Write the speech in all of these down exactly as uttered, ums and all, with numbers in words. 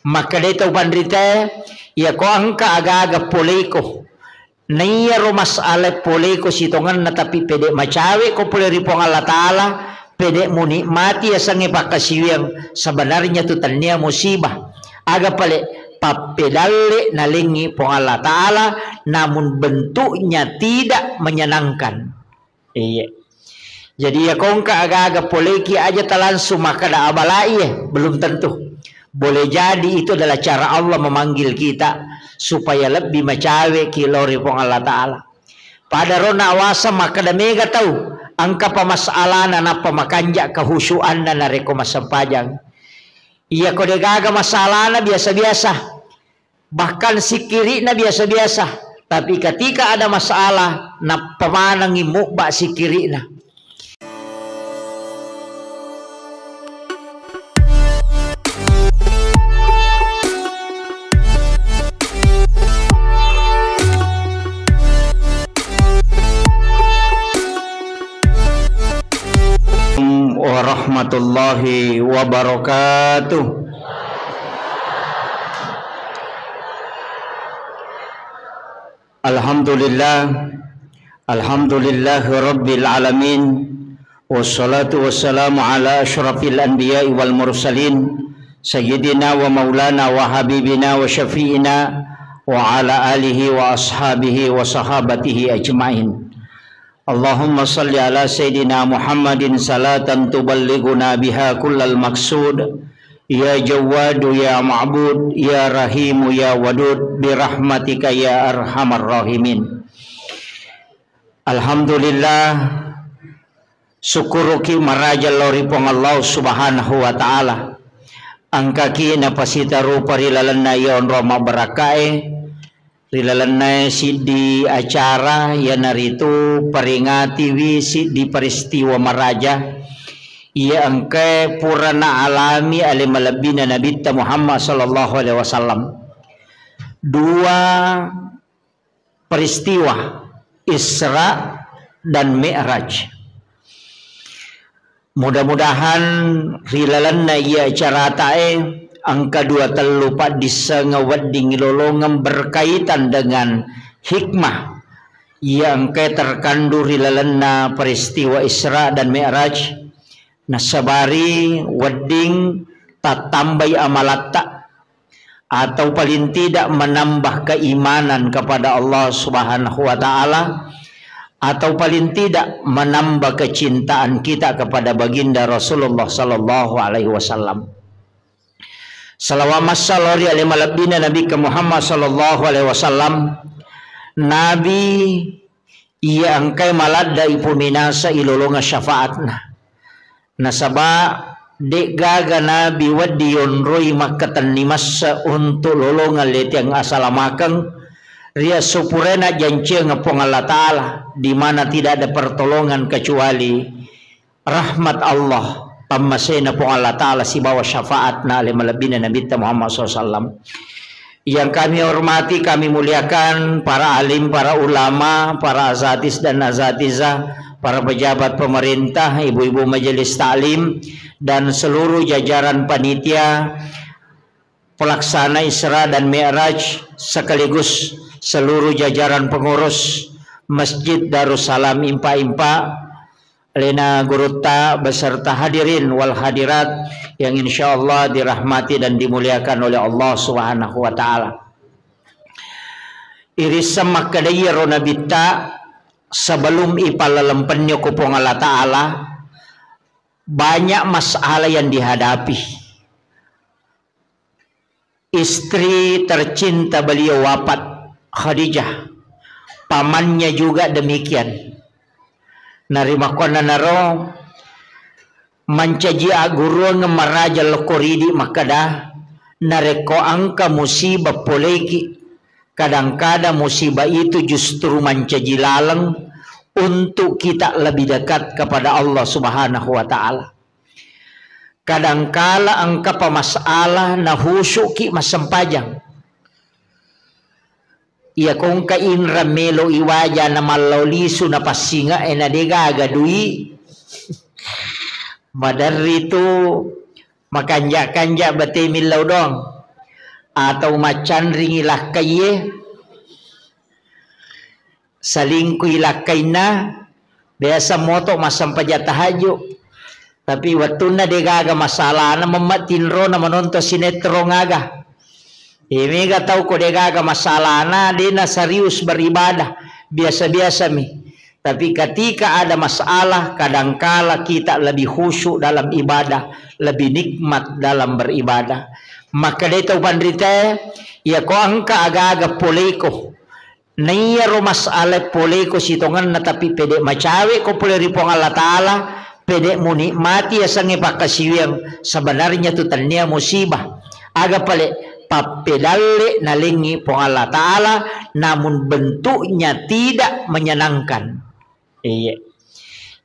Makkedai tau panritae, "Iyako engka aga-aga poleko, naiyaro masala poleko sitongenna, tapi pede macawe ko pole ri Puang Allah Ta'ala, pede munikmati yasengnge pakkasiwiang, sebenarnya tu tennia musibah. Aga pale pappedalle nalengngi Puang Allah Ta'ala, namun bentuknya tidak menyenangkan." Iya. Jadi, ya kongka aga-aga poleki aja talangsung makkada abala'i, eh, belum tentu. Boleh jadi itu adalah cara Allah memanggil kita supaya lebih macawe ki lao ri Puang Allah Ta'ala. Pada rona awasa makkada mega tau, engka pa masalana nappa makanja kehusuanna narekko massempajang. Iya ko degaga masalana biasa-biasa. Bahkan sikkiri'na biasa-biasa, tapi ketika ada masalah, nappa manengngi mubba sikkiri'na. Warahmatullahi wabarakatuh. Alhamdulillah. Alhamdulillahi rabbil alamin. Wassalatu wassalamu ala asyrafil anbiya'i wal mursalin, sayyidina wa maulana wa habibina wa syafi'ina wa ala alihi wa ashabihi wa sahabatihi ajmain. Allahumma salli ala Sayyidina Muhammadin salatan tuballighuna biha kullal maqsud. Ya Jawwadu, ya Ma'bud, ya Rahimu, ya Wadud, birahmatika ya arhamar rahimin. Alhamdulillah, sukkuruki maraja lao ri Puang Allah Subhanahu wa Ta'ala. Engkaki napasitarupa ri lalenna iya onrong mabbarakkae, ri lalenna siddi acara, iyanaritu peringatiwi siddi peristiwa maraja iya engkae pura naalami ale malebbina Nabitta Muhammad sallallahu alaihi wasallam. Dua peristiwa Isra dan Mi'raj. Mudah-mudahan ri lalenna iya acaratae engka dua tellu paddissengeng wedding ilolongeng berkaitan dengan hikmah iya engkae terkandung ri lalenna peristiwa Isra dan Mi'raj, nasabari wedding tattambai amalatta, atau paling tidak menambah keimanan kepada Allah Subhanahu wa Ta'ala, atau paling tidak menambah kecintaan kita kepada Baginda Rasulullah sallallahu alaihi wasallam. Salawat massalo ri ale malebbina Nabi Muhammad sallallahu alaihi wasallam. Nabi iya engkae maladda ipuminasa ilolongeng syafaatna. Nasaba de'gaga nabi wedding yonroi makkatenni massa untuk lolongeng letiang asalamakeng ri assupurena janciang Puang Allah Ta'ala, di mana tidak ada pertolongan kecuali rahmat Allah, pammasena Puang Allah Ta'ala sibawa syafaatna ale malebbina Nabitta Muhammad sallallahu alaihi wasallam. Yang kami hormati, kami muliakan para alim, para ulama, para asatis dan asatizah, para pejabat pemerintah, ibu-ibu majelis taklim, dan seluruh jajaran panitia pelaksana Isra dan Mi'raj, sekaligus seluruh jajaran pengurus Masjid Darussalam Impa-Impa, alena gurutta beserta hadirin wal hadirat yang insyaallah dirahmati dan dimuliakan oleh Allah Subhanahu wa Ta'ala. Irisseng makkeda iyaro nabitta sebelum ipallaleng penni ko Puang Allah Ta'ala, banyak masalah yang dihadapi. Istri tercinta beliau wafat, Khadijah. Pamannya juga demikian. Narimakkuannanaro mancaji agguruang maraja lokko ridi makkeda, narekko engka musibah poleki, kadang-kadang musibah itu justru mancaji laleng untuk kita lebih dekat kepada Allah Subhanahu wa Ta'ala. Kadangkala engkapa masalah nahusuki massempajang. Iya kongka inra melo iwaja na mallau lisu na passinga e na degaga dui. Maderri tu makanja-kanja bate millau dong. atau maccanringi lakkaiye, salingkui lakkainna, biasa moto massempajang tahajju. Tapi wettunna degaga masalana, memma tinrona menonton sinetron aga. Eh, mega tau ko degaga masalana, dena serius beribadah, biasa-biasa mi. Tapi ketika ada masalah, kadangkala kita lebih khusyuk dalam ibadah, lebih nikmat dalam beribadah. Maka de tau panrita, iya ko engka aga-aga poleko. Naiyaro masalah poleko sitongenna, tapi pede macawe ko pole ri Puang Allah Ta'ala, pede munikmati yasengnge pakkasiwiang, sebenarnya tu tennia musibah. Aga pale pappedalle nalengngi Puang Allah Ta'ala, namun bentuknya tidak menyenangkan. Iya.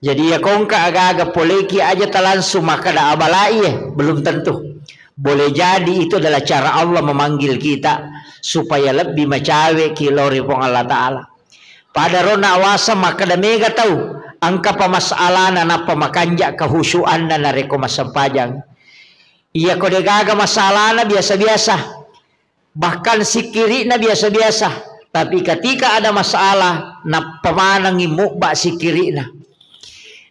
Jadi, iya kongka aga-aga poleki aja talangsung makkada abalai, eh, belum tentu. Boleh jadi itu adalah cara Allah memanggil kita supaya lebih macawe ki lao ri Puang Allah Ta'ala. Pada rona awasa makkada mega tau engka pa masalana nappa makanja kehusuanna narekko massempajang. Iya ko degaga masalana biasa-biasa. Bahkan sikkiri'na biasa-biasa, tapi ketika ada masalah, nappa manengngi mubba sikkiri'na.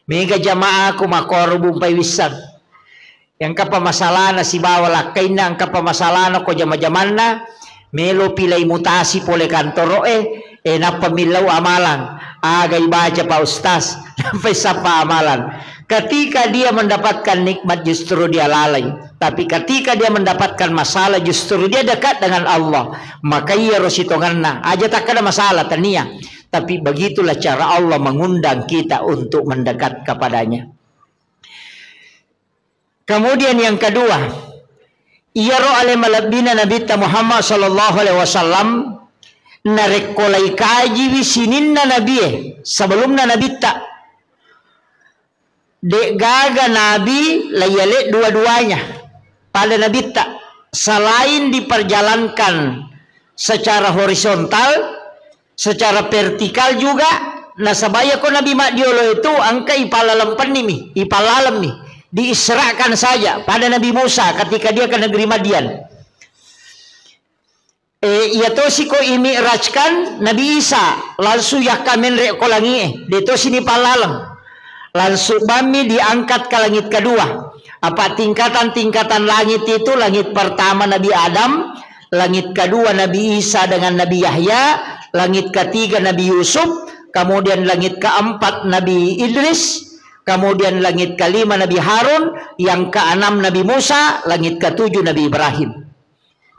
Mega jamaaku makkoro bumpai wissang. Engkapa masalana sibawa lakkainna, engkapa masalana ko jama-jamanna, melo pilai mutasi pole kantoro'e, eh, nappa millau amalang. Aga ibaca Pak Ustaz, nappa isappa amalang. Ketika dia mendapatkan nikmat, justru dia lalai. Tapi ketika dia mendapatkan masalah, justru dia dekat dengan Allah. Maka iyaro sitongenna, aja takkada masalah, tania. Tapi begitulah cara Allah mengundang kita untuk mendekat kepadanya. Kemudian yang kedua, iyaro ale malebbina Nabitta Muhammad sallallahu alaihi wasallam, narekko lai kajiwi sininna nabie, sebelumna nabitta, de'gaga nabi laiyale dua-duanya pada nabitta, selain diperjalankan secara horizontal, secara vertikal juga, nasaba iya ko nabi maddiolo itu engka ipallalempenni mi, ipallalemmi, diisrakan saja pada Nabi Musa ketika dia ke negeri Madian. Eh, iya tosi ko imi'rajkan Nabi Isa, langsung yakka menre ko langi'e, de tosi nipallaleng. Langsung bammi diangkat ke langit kedua. Apa tingkatan-tingkatan langit itu, langit pertama Nabi Adam, langit kedua Nabi Isa dengan Nabi Yahya, langit ketiga Nabi Yusuf, kemudian langit keempat Nabi Idris, kemudian langit kelima Nabi Harun, yang keenam Nabi Musa, langit ketujuh Nabi Ibrahim.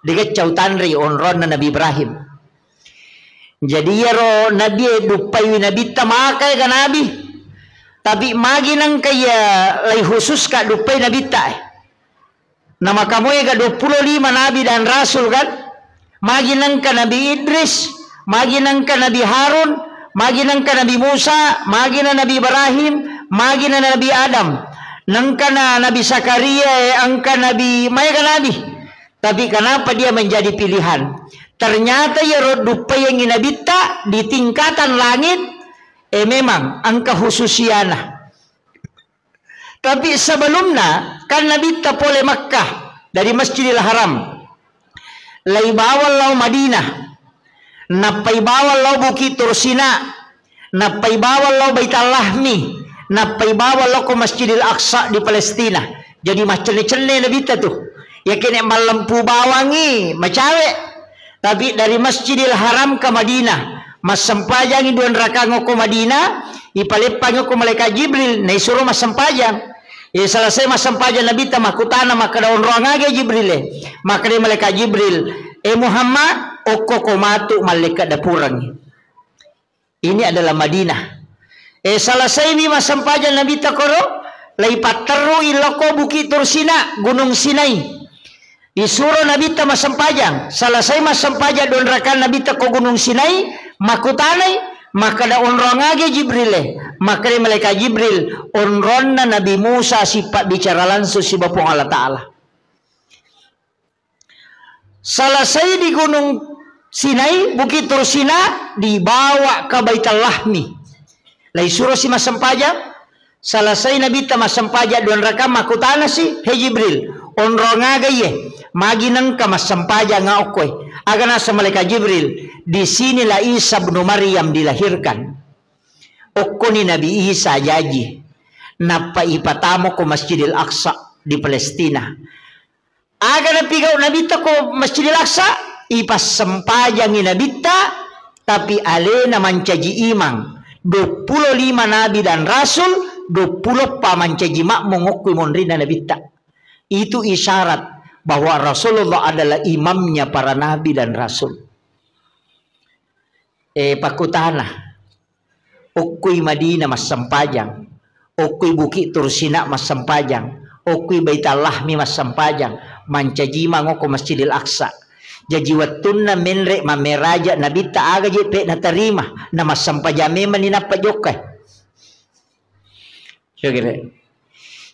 Digecca utanrei onronna Nabi Ibrahim. Jadi iyaro nabie duppaiwi nabitta makaega nabi. Tapi magi nengka iya lai khususka duppai nabitta e. Namakamoega dua puluh lima nabi dan rasul kan? Magi nengka Nabi Idris, magi nengka Nabi Harun, magi nengka Nabi Musa, magi na Nabi Ibrahim, magi na Nabi Adam. Nengka na Nabi Zakaria, eh, engka nabi, maega nabi. Tapi kenapa dia menjadi pilihan? Ternyata iyaro duppaiengngi nabitta di tingkatan langit, eh, memang engka khususiana. Tapi sebelumna kan nabitta pole Makkah dari Masjidil Haram, lai bawang lao Madinah, nappai bawang lao Bukit Tursina, nappai bawang lao Baitallahmi, nappai bawang lao ko Masjidil Aqsa di Palestina. Jadi maccenne-cenne nabitta tu. Yakene mallempu bawangi macawe. Tapi dari Masjidil Haram ke Madinah, massempajangi dua rakang ko Madinah, ipaleppangi ko malaikat Jibril, naisuro massempajang. Eh, selesai massempajang nabitta makkutana makkada onroang aga Jibril e. Makkada malaikat Jibril, eh Muhammad, okko ko matu mallekka dapurengngi. Ini adalah Madinah. Eh, selesaimi massempajang nabitta koro, lai patterru iloko Bukit Tursina, Gunung Sinai. Isuro nabitta massempajang, selesai massempajang dua rakang nabitta ko Gunung Sinai, makkutanai, makkada onrong aga Jibril e, makkada malaikat Jibril, onronna Nabi Musa sipabbicara langsung siba Puang Allah Ta'ala. Selesai di Gunung Sinai, Bukit Tursina, dibawa ke Baitallahmi. Lai surosi massempajang, selesai nabitta massempajang dua rakang, makkutanasi, "He Jibril, onrong aga iye?" Magi nengka massempajang okkoe? Aga naseng malaikat Jibril, "Di sinilah Isa bin Maryam dilahirkan." Okkoni Nabi Isa jaji, nappa ipatama ko Masjidil Aqsa di Palestina. Aga napigau Nabitta ko Masjidil Aqsa? Ipassempajangi Nabitta, tapi alena mancaji imang. Duappulo lima nabi dan rasul, duappulo eppa mancaji makmum okkoi monrinna Nabitta. Itu isyarat bahwa Rasulullah adalah imamnya para nabi dan rasul. Eh, pakkutana, okkoi Madinah massempajang, okkoi Bukit Tursina massempajang, okkoi Baitallahmi massempajang, mancaji imang okko Masjidil Aqsa. Jaji wettunna menre mammeraja Nabitta, aga je pe natarima, na massempajang memanni nappa jokkai. Coba kira.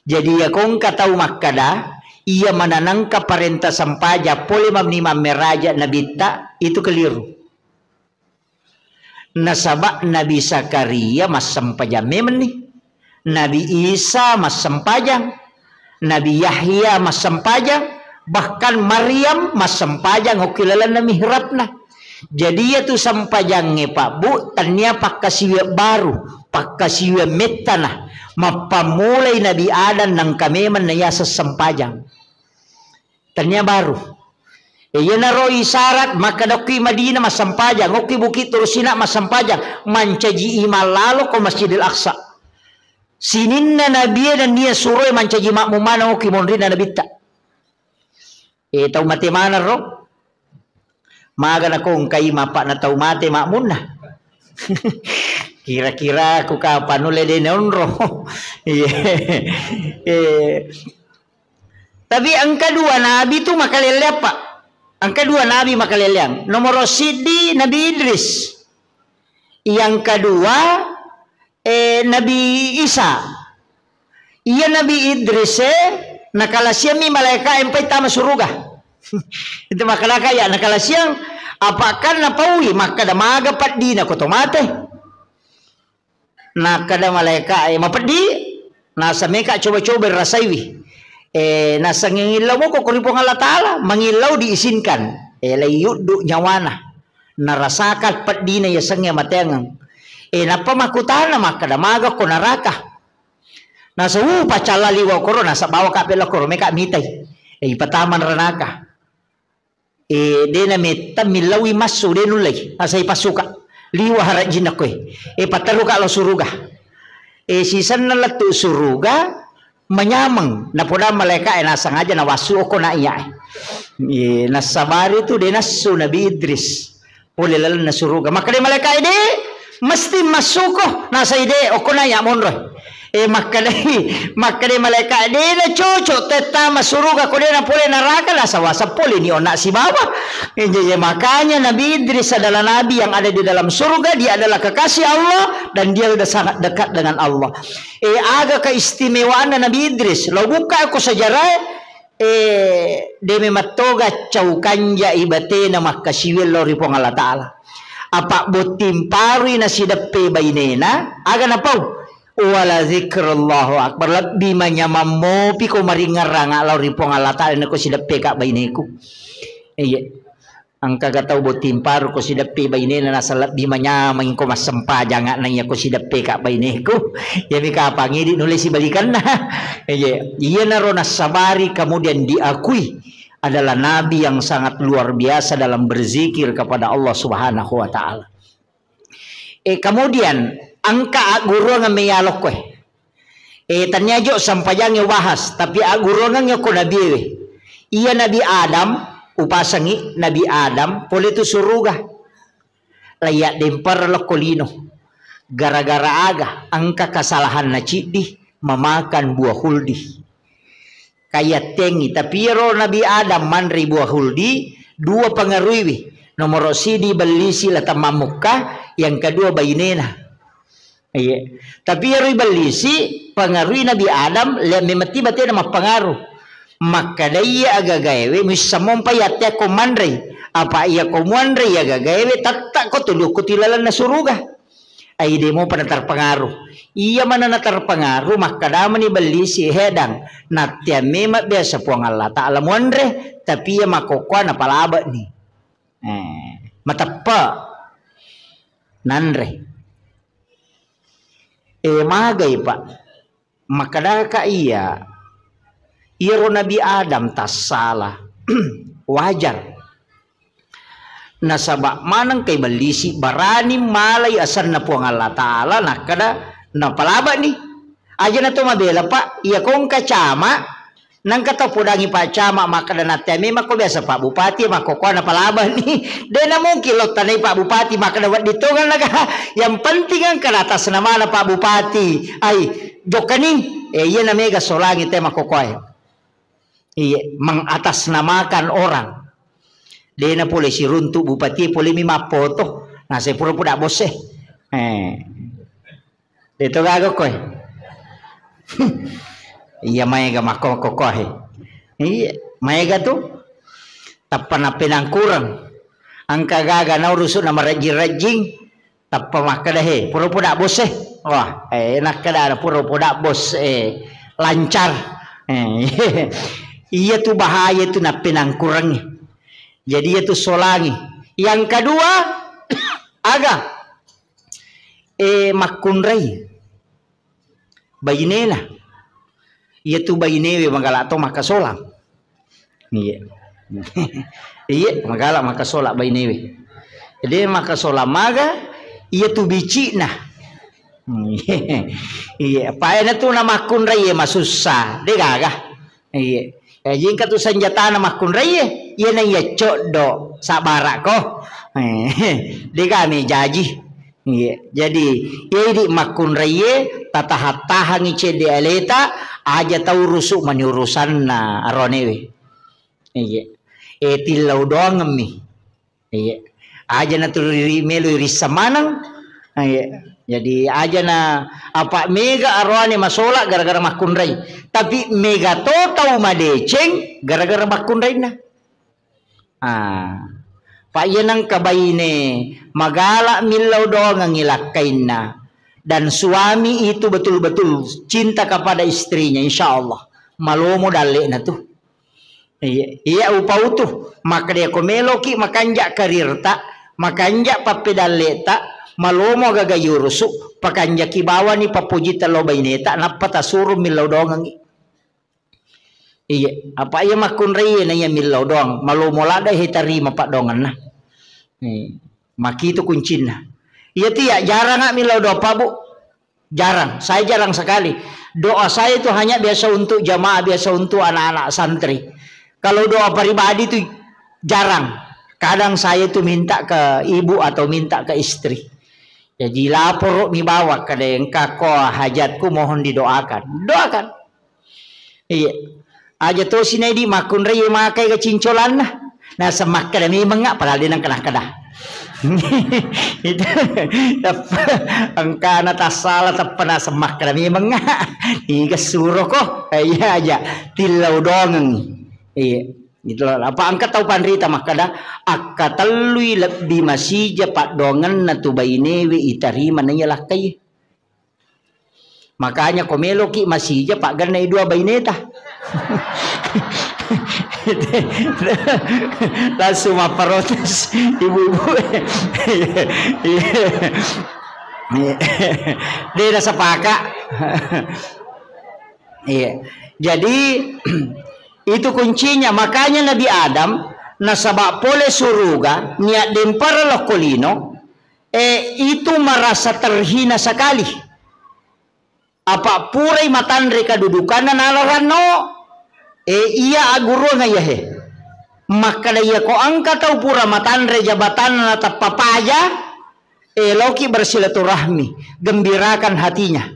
Jadi, iya kongka tau makkada, iya mananangka parenta sempajang pole mamni mammeraja Nabitta, itu keliru. Nasaba Nabi Zakaria massempajang memenni, Nabi Isa massempajang, Nabi Yahya massempajang, bahkan Maryam massempajang okki lalenna mihrabna. Jadi, iyatu sempajangnge, Pak Bu, tennia pakkasiwiang baru, pakkasiwiang mettana. Mappammulai Nabi Adam nengka memang naiaseng sempajang. Tennia baru. E, iyanaro isyarat makkada okki Madinah massempajang, okki Bukit Tursina massempajang, mancaji imang lalo ko Masjidil Aqsa. Sininna nabie nennia suroe mancaji makmum maneng okki monrinna Nabitta. E, tau mate maneng ro. Maga nakongkai mapakna tau mate makmunna. Kira-kira ku kapang nulle de naonro. Iya. Eh, tapi engka dua nabi tu makalelleang, Pak. Engka dua nabi makalelleang. Nomoro siddi Nabi Idris. Yang kedua, eh, Nabi Isa. Iya Nabi Idris e, nakalasiammi malaika e mpai tama suruga. Itu makalaka ya, nakalasiang, apakah napaui, makkada maga peddina ko to mate. Nakkada malaika e, "Mapeddi?" Nasa meka coba-coba rasaiwi. Eh, nasengngillau moko ko ri Puang Allah Ta'ala, mangillau diizinkan. Eh, lai yuddu nyawana. Narasakan peddina yasengnge mateangeng. Eh, nappa makkutana makkada, "Maga ko neraka?" Nasa, "Uh, pacalla liwa koro," nasa bawa ka pella koro, meka mitai. Eh, ipatama neranaka. Eh, de nametta millaui massu, de nullei. Nasa ipassuka. Liwa harajinna koe. Eh, paterruka lo suruga. Eh, sisenna lettu suruga, manyameng. Napoda malaika e, nasang aja nawassu okko na iya e. Eh, nassabari tu de nassu Nabi Idris. Pole lalenna suruga. Makkeda malaika e, "De, mesti massuko." Nasai, "De, okko na iya monro." Eh, makkedai, makkeda malaika e, "De na cocok tettama suruga ko de na pole neraka, nasawasa pole ni onna sibawa." Eh, jadi makanya Nabi Idris adalah nabi yang ada di dalam surga, dia adalah kekasih Allah dan dia sudah sangat dekat dengan Allah. Eh, aga keistimewaanna Nabi Idris? Lo buka ko sejarah, eh, de memattoga cau kanja ibatena makkasiwiang lao ri Puang Allah Ta'ala. Apa botting parui nasideppe bainena, aga napau? Wala zikrullahu akbar. Lebbi manyamang mopi ko maringerrang lao ri Puang Allah Ta'ala nako sideppe ka baineku. Iya. Engkaga tau botting paru ko sideppe bainena nasa lebbi manyameng ko massempajang na iya ko sideppe ka baineku. Iyami kapang idi nulle sibalikanna. Iya, iyanaro nassabari kemudian diakui adalah nabi yang sangat luar biasa dalam berzikir kepada Allah Subhanahu wa Ta'ala. Eh, kemudian engka agguruang meyalokkoe. Eh, tania jo sempajangnge ubahas, tapi agguruangeng ko nabiewe. Iya Nabi Adam, upasengi Nabi Adam, pole tu suruga. Laiya dempar lokko lino. Gara-gara aga, engka kesalahan naciddi, memakan buah huldi. Kayattengi, tapi iyaro Nabi Adam manrei buah huldi, dua pengaruiwi. Nomoro sidi bellisi la temmamukka, yang kedua bainena. Iya. Tapi iyaro ibellisi pengaruhi Nabi Adam, le-, memetti batena mappengaruh. Makkeda iya agagaewe muissamompa yatteakko manrei. Apa iya ko muanrei agagaewe, tatta ko tuli okko tilalenna suruga. Ai, de' mopa naterpengaruh. Iya mana naterpengaruh, makkadamani bellisi, "He, Dang, nattea memang biasa Puang Allah Ta'ala muanre, tapi iya makkokkoe napalabani." Eh, mateppe' nanre. Eh, magai, Pak? Makkadaka iya, iyaro Nabi Adam tassala. Wajar. Nasaba maneng kai bellisi barani malai asenna Puang Allah Ta'ala, nakkeda napalabani. Aja na to mabela, Pak, iya kongka cama, nangka tau podangi Pak Cama makkeda nattea memang ko biasa Pak Bupati, makkokkoe napalabani. De' na mungkin lo tanai Pak Bupati makkeda wedding tongeng naga. Yang penting engka atas namana Pak Bupati. Ai, jokkani. Eh, iya na mega solangi te makkokkoe. Iya, mengatasnamakan orang. De' na pole siruntu' bupati, pole mi mappoto. Nah, saya pura-pura bos e. Eh. De' to gaga koe. Iya, maega makko-, makko koe. Iya, maega tu. Tappa nappenangkureng. Engka gaga naurusu' na marejjing-rejjing. Tappa makkeda, "He, pura-pura bos e." Wah, eh, nakkeda pura-pura bos e. Lancar. Eh, iya tu bahaya tu nappenangkurengi. Jadi iya tu solangi. Yang kedua, aga? Eh, makkunrai bainena. Iya tu bainewe magala to makkasolang. Iya. Iya, magala makkasolang bainewe. Jadi makkasolang maga, iya tu bici'na. Iya, paena tu namakkunrai iya masussa, de' gaga. Iya. Eh, jingka tu senjatana makkunrai iya, iya na iya coddo, sabara'ko. Eh, de' gaga me jaji. Iya, jadi, iya idi makkunraiye, tataha-tahangi cedde aleta, aja taurusu' mani urusanna aroanewe. Iya. Eh, tillau doangemmi. Iya. Aja na tuli melo irissa maneng. Iya. Jadi, aja na apa mega aroane masola gara-gara makkunrai. Tapi mega to tau madeceng gara-gara makkunrainna. Ah, pa iya nengka baine magala millau doangengngi lakkainna, dan suami itu betul-betul cinta kepada istrinya, insya Allah malomo dalle'na tu. Iya, iya upautu, makkeda ko meloki makanja karirta, makanja pappedalle'ta, malomo gaga yurusu, pakanjaki bawani pappojitta lao baineta, nappa tasuru millau doangengngi. Iya, apa iya makkunrai iya na iya millau doang, malomo ladde he tarima paddoangenna. Eh, makitu kuncinna. Iya tu ya, jarang nggak millau doang, Pak, Bu? Jarang. Saya jarang sekali. Doa saya itu hanya biasa untuk jamaah, biasa untuk anak-anak santri. Kalau doa pribadi itu jarang. Kadang saya itu minta ke ibu atau minta ke istri. Jadi laporo mi bawa ke dengka ko hajatku mohon didoakan. Doakan. Iya. Aja tosi na idi makkunrai makai ga cincolanna. Naseng makkeda memeng nga, padahal de nengka nakkeda. Itu, teppa, engkana tassala teppa naseng makkeda memeng nga. Iga suroko. Iya aja. Tillau doangeng. Iya. Gitu loh. Apa engka tau panrita makkeda, akkatellui lebbi masija paddoangenna tu bainewe itarima naiya lakkai. Makanya ko meloki masija, paggannai dua baineta. Langsung mapparotes ibu-ibu. Iya. De nasapaka. Iya. Jadi, itu kuncinya. Makanya Nabi Adam nasaba pole suruga, niat dempara lokko lino, eh, itu merasa terhina sekali. Apa purai matanre kadudukanna nalaranno, eh, iya agguruang iya he. Makkeda iya ko engka tau pura matanre jabatanna tappa paja, eh, loki bersilaturahmi, gembirakan hatinya.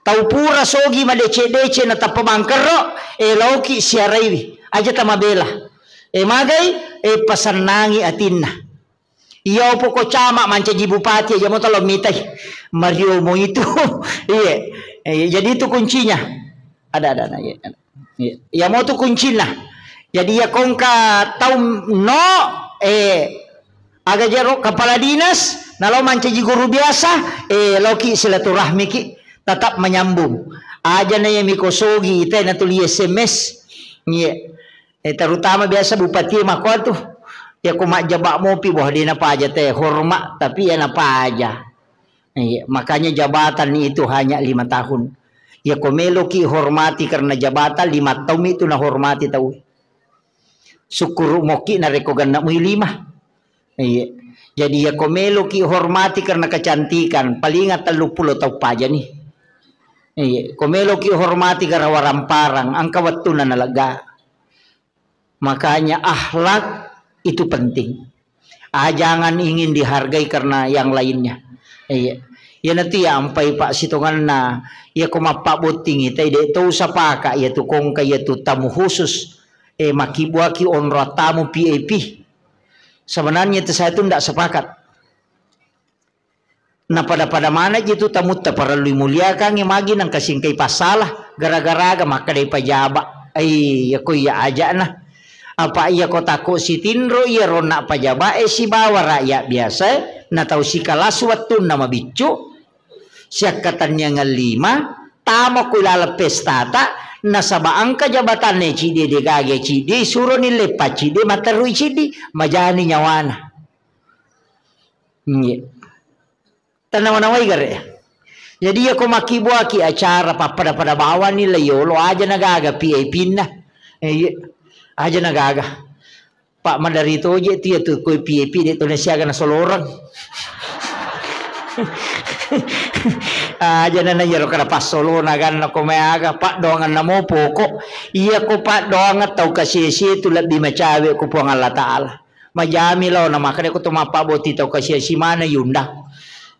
Tau pura sogi madece-dece na tappa bangkerro, eh, loki siaraiwi, aja tamabela. Eh, magai, eh, pasennangi atinna. Iya, poko cama mancaji bupati aja mo talo mitai. Mario mo itu. Iya. Eh, jadi itu kuncinya. Ada, ada, ada. Iya. Iya. Iya, mo tu kuncinya. Jadi ya kongka tau no, eh, aga jero kepala dinas, Nalo mancaji guru biasa, eh, loki silaturahmi ki, tetap menyambung. Aja na iya mikosogi, ite na tuli S M S. Iya. Eh, terutama biasa bupati mako tu. Ya ko majjaba mopi, wah, dia napaja te hormat, tapi ya napaja. Iya, makanya jabatan itu hanya lima tahun. Ya ko meloki hormati karena jabatan, lima tahun itu na hormati tau. Sukkuru moki narekko genna mui lima. Iya. Jadi ya ko meloki hormati karena kecantikan, palinga tellu pulo tau paja ni. Iya, ko meloki hormati gara waramparang, engka wettunna nalega. Makanya akhlak itu penting. Ah, jangan ingin dihargai karena yang lainnya. Iya. Iyanatu ya ampai passitonganna, iya ko mappabottingi tai de to usapaka iya tu kongka iya tu tamu khusus. Eh, makibuaki onro tamu V I P. Sebenarnya itu saya tu ndak sepakat. Napada-pada maneng ji tu tamutta parellui muliakangngi magi nengka singkai passalah gara-gara aga makkedai pajaba. Ai, iya ko iya aja'na. Apa iya ko takko sitinro iya ronna pajaba e sibawa rakyat biasa e, na tau sikalas wettunna mabiccu, siakkatenniangeng lima, tama ko ilaleng pestata, nasaba engka jabatanna ciddi de gaga ciddi, suroni leppa ciddi, matterui ciddi, majani nyawana. Iya. Tanawa-nawai gare. Jadi iya ko makkibuaki acara pappada-pada bawani la yolo aja nagaga V I P-na. Iya. Aja nagaga. Pak madari toje tu ya tu koi V I P de tu nasiaga nasoloreng. Aja nana iyaro kada passolona ganna ko maeaga paddoangan namo pokok. Iya ko paddoangan tau kasie-sie tu lebbi macawe ko Puang Allah Ta'ala. Majami lao na makkeda ko to mappaboti tau kasia simana yunda.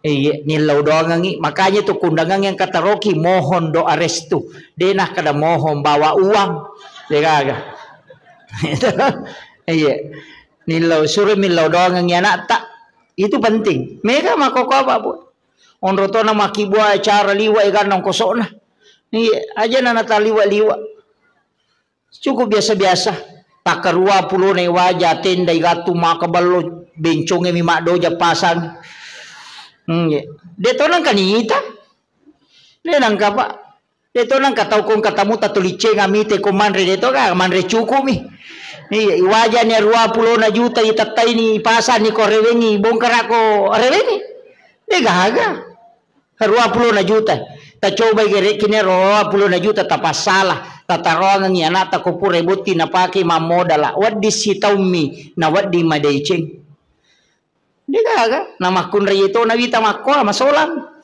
Iya, nillau doangengi. Makanya tu kundangang yang kataroki mohon doa restu. De nakkeda mohon bawa uang. De gaga. Iya. Nillau suro millau doangengi anakta. Itu penting. Mega makkoko apa, Bu? Onro tona makkibua acara liwa e ganna ongkosokna. Iya, aja nana taliwa-liwa. Cukup biasa-biasa. Takkarua pulona waja tenda igattu maka ballo benconge mi maddoja pasang. Hmm, iya. De to nangka nita. De nangka, Pak. De to nangka tau kong katamu tatulicenga mite ko manre de to ga manre cukup mi. Iya, iwaja ni rua pulona juta itattaini pasang ni ko rewengi bongkara ko rewengi. De gaga. Rua pulona juta. Tacobai gere kini rua pulona juta tapassala. Tataroangengi anakta ko pura botti napake mammodala. Wedding sitaummi na wedding madeceng. De gaga. Na makkunrai to na wita makkoa masolang.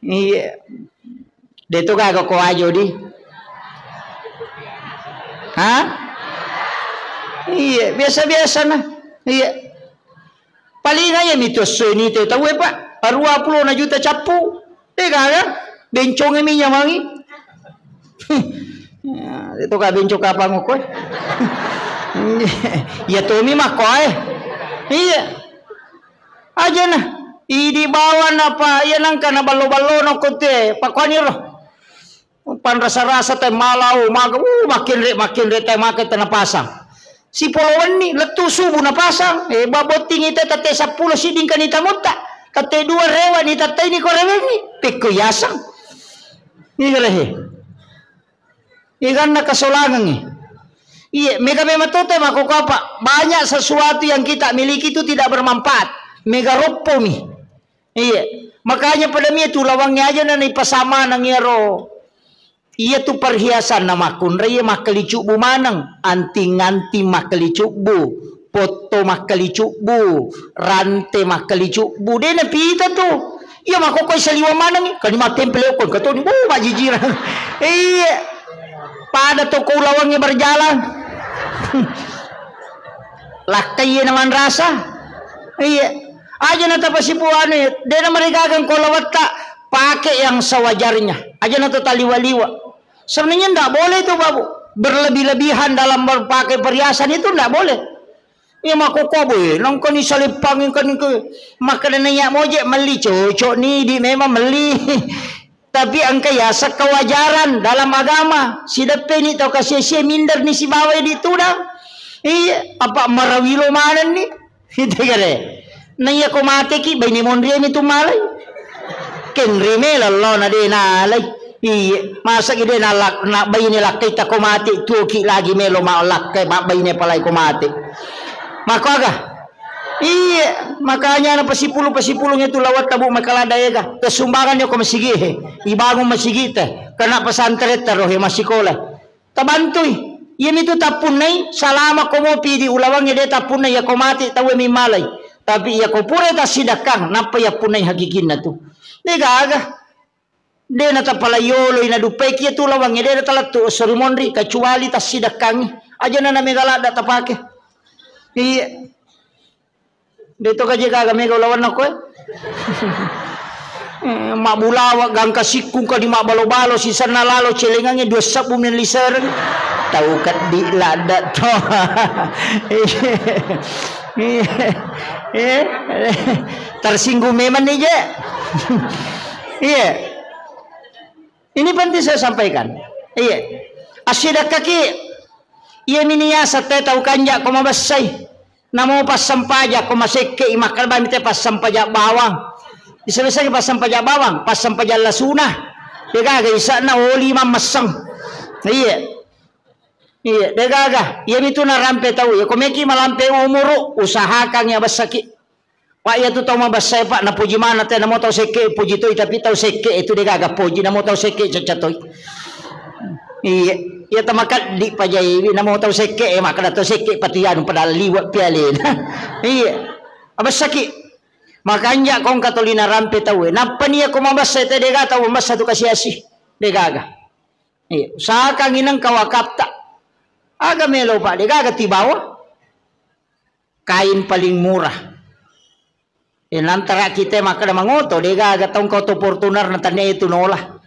Iya. De to gaga ko ajo di. Ha? Iya, biasa-biasa na. Iya. Paling aja mi tu esso ini te tau e, Pak. Rua pulona juta cappu. De gaga. Benconge mi nyamangi. Ya, itu ka bencong kapang ko. Iya to mi makko e. Iya. Aja na. Idi bawa napa iya nangka na ballo-ballo no kote. Pakuani ro. Panrasa-rasa te malau maga, uh, makin re, makin re te make tena pasang. Sipolo wenni lettu subuh napasang, eh, babotting ita tette seppulo sidding kani tamutta, tette dua rewa ni tette ini ko rewengi, pekko yasang. Ini gare he. Iganna kasolangengi. Iya, mega memang tote mako apa? Banyak sesuatu yang kita miliki itu tidak bermanfaat. Mega roppo mi. Iya. Makanya pada mi tu lawangnge aja na ipasama nang iyaro. Iya tu perhiasan na makkunrai iya makkalicubbu maneng, anting-anting makkalicubbu, potto makkalicubbu, rante makkalicubbu, de napita tu. Iya makkokoi saliweng maneng, kani mattempel okko, katoni, bu, majijirang. Iya. Pada toko ulawangnge berjalan. Lakkai iya na manrasa. Iya. Aja na tapasipu anu, de na marigagang ko lawetta, pakai yang sewajarnya. Aja na to taliwa-liwa. Sebenarnya ndak boleh itu, Babu. Berlebih-lebihan dalam berpakai perhiasan itu ndak boleh. Iya makkokko, boy, nangkani salippang, nangkani ke, makkeda naiya moje melli, cocok ni, di memang melli. Tapi engka yaseng kewajaran dalam agama. Sideppe ni tau kasie-sie minder ni sibawa di tudang. Iya, apa marawilo maneng ni. Itu kare. Na iya ko mateki, baine monri mi tu malai. Kenri melo lo na de nalai. Iye, masa ki de na lak-, na baine lakkai ta ko mate, tuoki lagi melo ma lakkai, ma baine palai ko mate. Mako aga? Iye, makanya na pasipulu-pasipulung itu lawat tabu makalada ega. Kesumbangan yo ko masigi he. Ibangun masigi te. Kena pesantren taro he masikola. Tabantui. Iyamitu tappunnai, salama ko mopi di ulawangnge de tappunnai, iya ko mati tauwe mi malai. Tapi iya ko pura tassidakkang, nappa yappunnai hakikinna tu. De gaga. De na tapala yoloi na dupaiki iya tu ulawangnge de na talettu esso ri monri, kecuali tassidakkangi. Aja na na mega ladda tapake. Iya. De to gaje gaga mega ulawanna koe. Eh, mabbulawa gangka sikkung kadi mabbalo-balo sisenna lalo celengangnge dua sebbu men lisereng. Tau keddi ladda to. Eh, tersinggung memang nih, Je. Iya. Ini penting saya sampaikan. Iya. Assidakkaki. Iya mini yaseng te tau kanja ko mabessai. Namo passampaja ko masekke i makkeda bami te passampaja bawang. Bisa-bisa passampaja bawang, passampaja lasuna. De gaga isa'na oli mammesseng. Iya. Iya, de gaga. Iya mitu narampe tau. Iya, ko meki malampe umuru, usahakan ya bessaki. Pak, iya tu tau mabessai, Pak, napoji mana te, namo tau sekke poji toi, tapi tau sekke itu de gaga poji, namo tau sekke cacca toi. Iya, iya tamakeddi pajaiwi, namo tau sekke, eh, makkeda tau sekke pati anu padahal liwa pialena. Iya. Abessaki. Makanja kongka toli narampe tau, eh. Nappa nia ko mabessai te de gaga tau mabessa tu kasiasi. De gaga. Iya, usahakan ineng kawakatta. Aga melo, Pak, de gaga tibawa. Kain paling murah. Eh, nantara kita makkeda mangoto, de gaga tongka oto Fortuner na tania itu nola.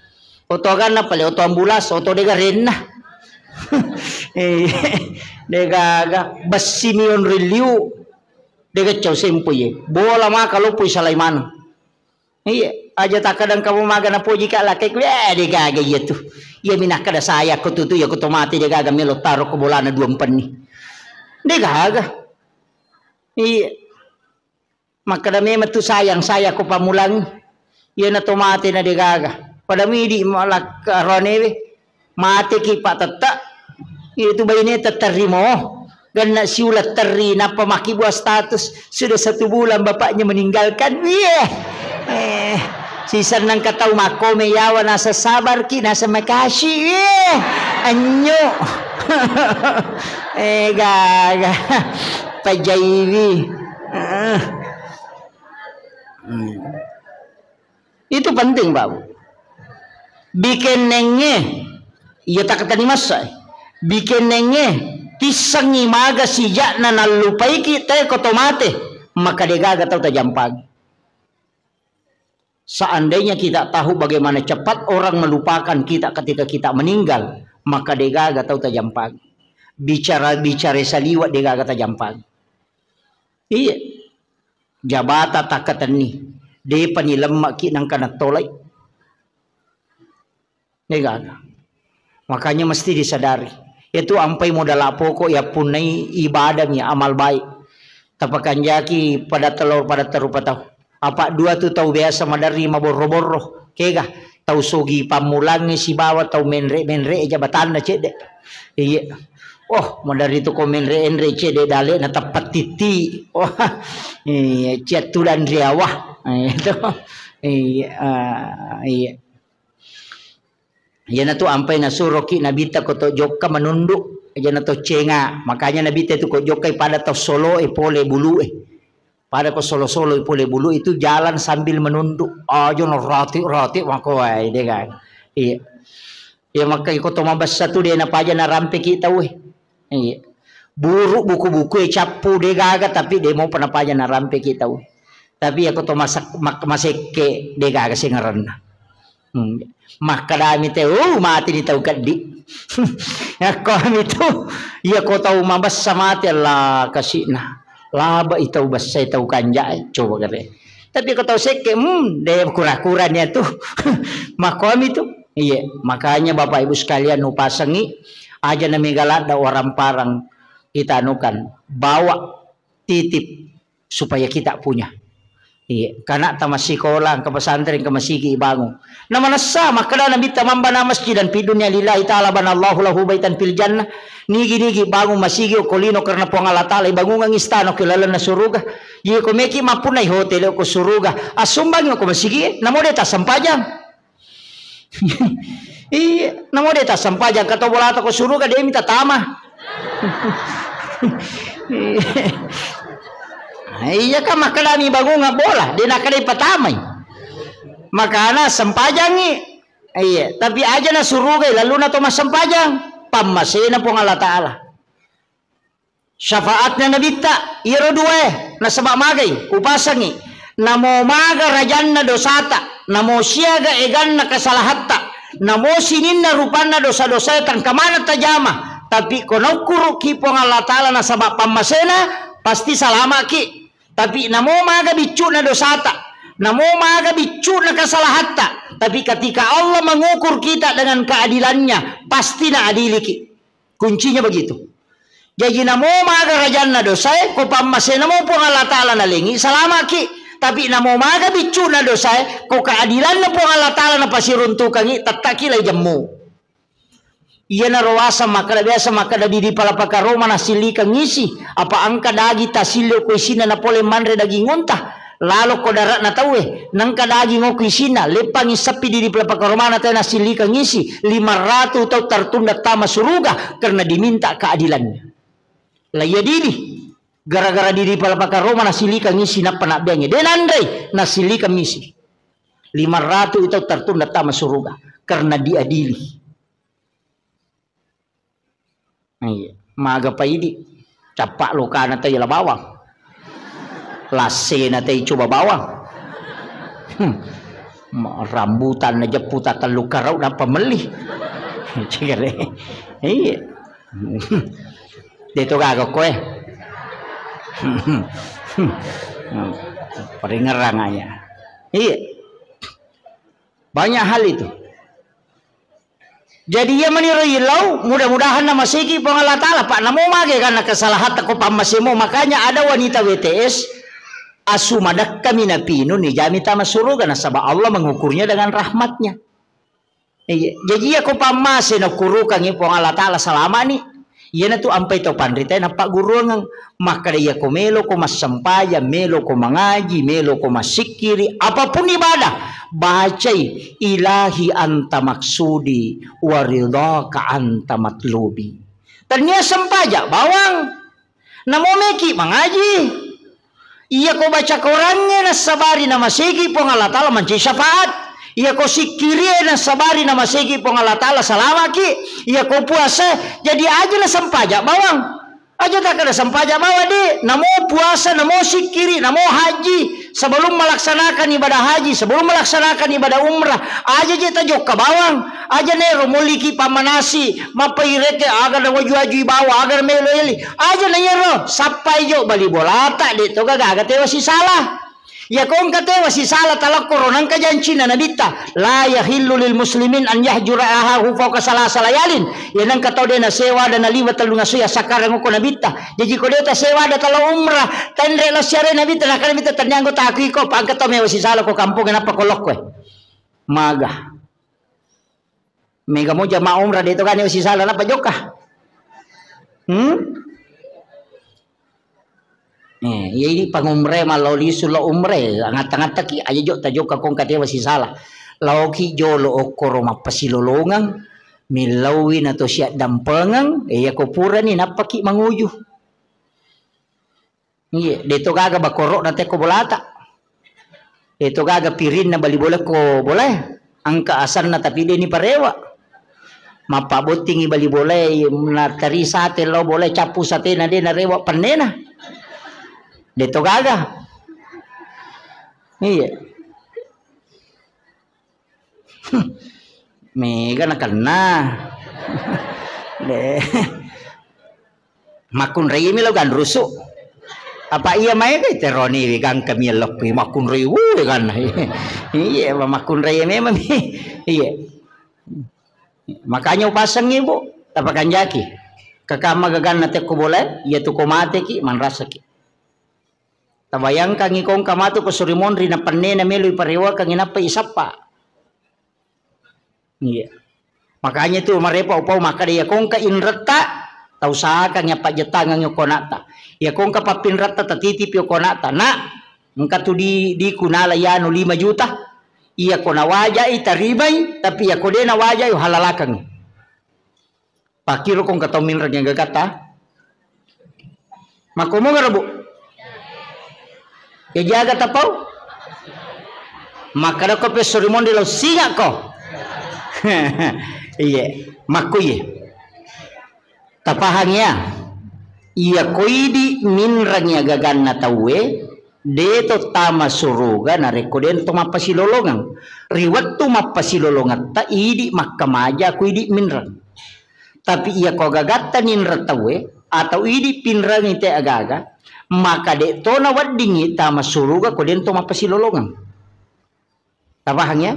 Oto aganna pale, oto ambulas, oto de garenna. Eh, de gaga bessi mion riliu. De gacau sempo ye. Bola maka lopoi salai maneng. Iya, aja takkadang kamu maga napoji ka lakek, eh, de gaga iya tu. Iya minakkada saya ko tutu, iya ko to mate de gaga melo taro ko bolana dua empenni. De gaga. Iya. Makkada memang tu sayang saya ko pamulang. Iya na to mate na de gaga. Pada midi malak ronewe. Mateki, Pak, tette. Itu baine tetterri mo. Genna siuleng terri, nappa makkibua status. Sudah satu bulan bapaknya meninggalkan. Wih. Eh, sisenna engka tau makkome yawa nasa sabarki, nasa makasih. Wih. Anyo. Eh, gaga. Pajaiwi. Eh. Hmm. Itu penting, Pak Bu. Bikennengnge, iya takkatani massa, eh. Bikennengnge, tissengngi maga sijakna nallupaiki te ko to mate, maka de gaga tau tajampangi. Seandainya kita tahu bagaimana cepat orang melupakan kita ketika kita meninggal, maka de gaga tau tajampangi. Bicara, bicara saliweng de gaga tajampangi. Iya. Jabata takkatenni. Depa ni lemmaki nangka nattolai. Degaga. Makanya mesti disadari. Itu ampai modal pokok ya punnai ibadah mi amal baik. Tapakanjaki pada telur pada terupa tau. Apa dua tu tau biasa maderri maborro-borro. Kega tau sogi pammulangnge sibawa tau menre-menre jabatanna cedde. Iya. Oh, maderri tu ko menre-enre cedde dale na teppat titti. Oh, iya, ciattudan riawa. Itu. Iya, ah, iya. Iyana tu ampai nasuroki Nabitta ko to jokka menunduk, iyana to cenga. Makanya Nabitta tu ko jokkai pada to solo e pole bulu e. Pada ko solo-solo e pole bulu itu jalan sambil menunduk. Aja no rati-rati mako wae de kan. Iya. Iya maka iko to mabessa tu de napaja narampeki tau e. Iya. Buru buku-buku e cappu de gaga tapi de mopa napaja narampeki tau e. Tapi iya ko to masak-, mak-, masekke de gaga sengarenna. Hmm. Makkadami te, "Oh, mati ni tau keddi." Yakko ami tu, iya ko tau mabessa mati, Allah kasi'na. Laba i tau bessa, tau kanja, coba gare. Tapi ko tau sekke, hmm, de kura-kura ni tu. Makko ami tu. Iya, makanya Bapak Ibu sekalian, nupasengi aja na mega ladda waramparang kita anukan, bawa titip supaya kita punya. Iya, kana tamassikola, engka pesantren, engka masigi ibangung. Na manessa makkeda Nabitta, "Man bana masjidan fi dunya lillahi ta'ala banallahu lahu baitan fil jannah." Nigi-nigi bangung masigi okko lino karena Puang Allah Ta'ala, ibangungang istana okko lalenna suruga. Iya, ko meki mappunnai hotel okko suruga, assumbangi okko masigi, namo de tassempajang. Iya, namo de tassempajang, kato bolata ko suruga de mita tama. Iya kan, makkedami bangunga bola, de nakkeda patamai. Makana sempajangi. Iya, tapi aja na suruga lalluna to massempajang, pammasena Puang Allah Ta'ala. Syafaatna Nabitta, iyaro duae, nasaba magai, upasangi. Namo maga rajanna dosata, namo siaga eganna kesalahatta, namo sininna rupanna dosa-dosae tangka maneng tajama, tapi ko naukkuruki Puang Allah Ta'ala nasaba pammasena, pasti salamaki. Tapi namo maga biccu'na dosata, namo maga biccu'na kesalahatta, tapi ketika Allah mengukur kita dengan keadilannya, pasti naadiliki. Kuncinya begitu. Jaji namo maga rajanna dosae, ko pammasena mo Puang Allah Ta'ala nalengi, salamaki. Tapi namo maga biccu'na dosae, ko keadilanna Puang Allah Ta'ala napasiruntukangi, tettaki lai jemmu. Iyanaro wasang makkeda, biasa makkeda didi palapaka roma nasillikang isi, apa engka dagi tasilli ko isinna napole manre daging unta. Lalokko dare'na tauwe, nengka daging okko isinna, leppangi seppi didi palapaka romana tauwe nasillikang isi, lima ratu tau tertunda tama suruga karena diminta keadilannya. Laiya didi, gara-gara didi palapaka roma nasillikang isi nappa nabbeangi. De nanrei, nasillikang isi. Lima ratu tau tertunda tama suruga karena diadili. Iya. Maga paidi. Cappa lokana tei la bawang. Lassena tei coba bawang. Hmm. Ma-, rambutan na jeppu ta tellu karau nappa melli. Cigare. Iya. Deto gaga koe. Paringerang aja. Iya. Banyak hal itu. Jadi iya maniro ilau, mudah-mudahan namaseki Puang Allah Ta'ala, Pak, namo mage karena kesalahan ko pammasemo. Makanya ada wanita W T S, asu madekkami napinu, nijami tama suruga, nasaba Allah mengukurnya dengan rahmatnya. Iya. Jadi iya ko pammase nakurukangi Puang Allah Ta'ala, salamani. Iyanatu ampai tau panritae nappagguruangeng. Makkeda, iyako meloko massempajang, meloko mangaji, meloko massikkiri, apapun ibadah, bacai, "Ilahi anta maksudi wa ridhaka anta matlubi." Tania sempaja bawang, namo meki mangaji. Iyako baca Korangnge nassabari namasegi Puang Allah Ta'ala mancaji syafaat. Iyako sikkirie nassabari namasegi Puang Allah Ta'ala salamaki. Iyako puasa, jadi aja nasempaja bawang. Aja takkeda sempaja bawang de, namo puasa, namo sikkiri, namo haji. Sebelum melaksanakan ibadah haji, sebelum melaksanakan ibadah umrah, aja je tajokka bawang. Aja nero molliki pammanasi, mappaireke aga na waju-wajui bawang, aga na melo eli. Aja na iyaro, sappai jo bali bolata, de to gaga, aga tewa sisala. Iya ko engka tewa sisala talakkoro, nengka jancina Nabitta, "La yahillu lil muslimin an yahjura ahahu fauqa salasa layalin." Iya nengka tau de nasewa ada naliwa tellu ngasu ya sakarang ko Nabitta. Jaji ko de tasewa ada talo umrah, tenre lo siare Nabitta, naka Nabitta, "Tania anggota aku iko, pa engka tau mewa sisala ko kampung, nappa ko lokko." Maga. Mega mo jamaah umrah de to kan sisala nappa jokka. Hmm? Eh, iya ini pangumre mallau lisu lo umre, ngatta-ngattaki aja jo tajokka kong katewa sisala. Laoki jolo okkoro mappasilolongang, millauwi na to siaddampengeng, eh, iya ko purani nappaki manguju. Iya, de to gaga bakoro'na tekko bolata. De to gaga pirinna bali bola ko bolae. Engka asanna tapi de ni parewa. Mappabottingi bali bolae, na teri sate lao bolae, cappu satena de narewa pennena. De to gaga. Iya. Mega nakenna. De. Makkunrai mi lo ganrusu. Apa iya maega teroni wi gangka mi lokku makkunrai wu ganna. Iya, makkunrai memang mi. Iya. Makanya upasengi, Bu, tapakanjaki. Kakak magaganna tekko bola, iya tu ko mateki, manrasaki. Tabayangkangngi ko engka matu ko suri monri na pennena melo iparewakangngi nappa isappa. Iya. Makanya itu marepa upau makkeda iya ko engka inretta, tausahakangngi appajjettangengngi okko ana'ta. Iya ko engka pappinretta, tatitipi okko ana'ta. Nak, engka tu di, di kunala yanu lima juta. Iya ko nawajai tarimai, tapi iya ko de nawajai uhalalakangngi. Pakkiro ko engka tau minreng iya gagatta? Makkomongaro, Bu? Ya jaga tapau? Makkadako pesso ri monri lao singakko. Iye, makkuye. Tapahang ya? Iya ko idi minreng iya gaganna tauwe, de to tama suruga narekko de to mappasilolongeng. Ri wettu mappasilolongetta idi makkamaja ku idi minreng. Tapi iya ko gagatta ninreng tauwe atau idi pinrengi te agaga, maka de to naweddingi tama suruga ko de to mappasilolongeng. Tapahang ya?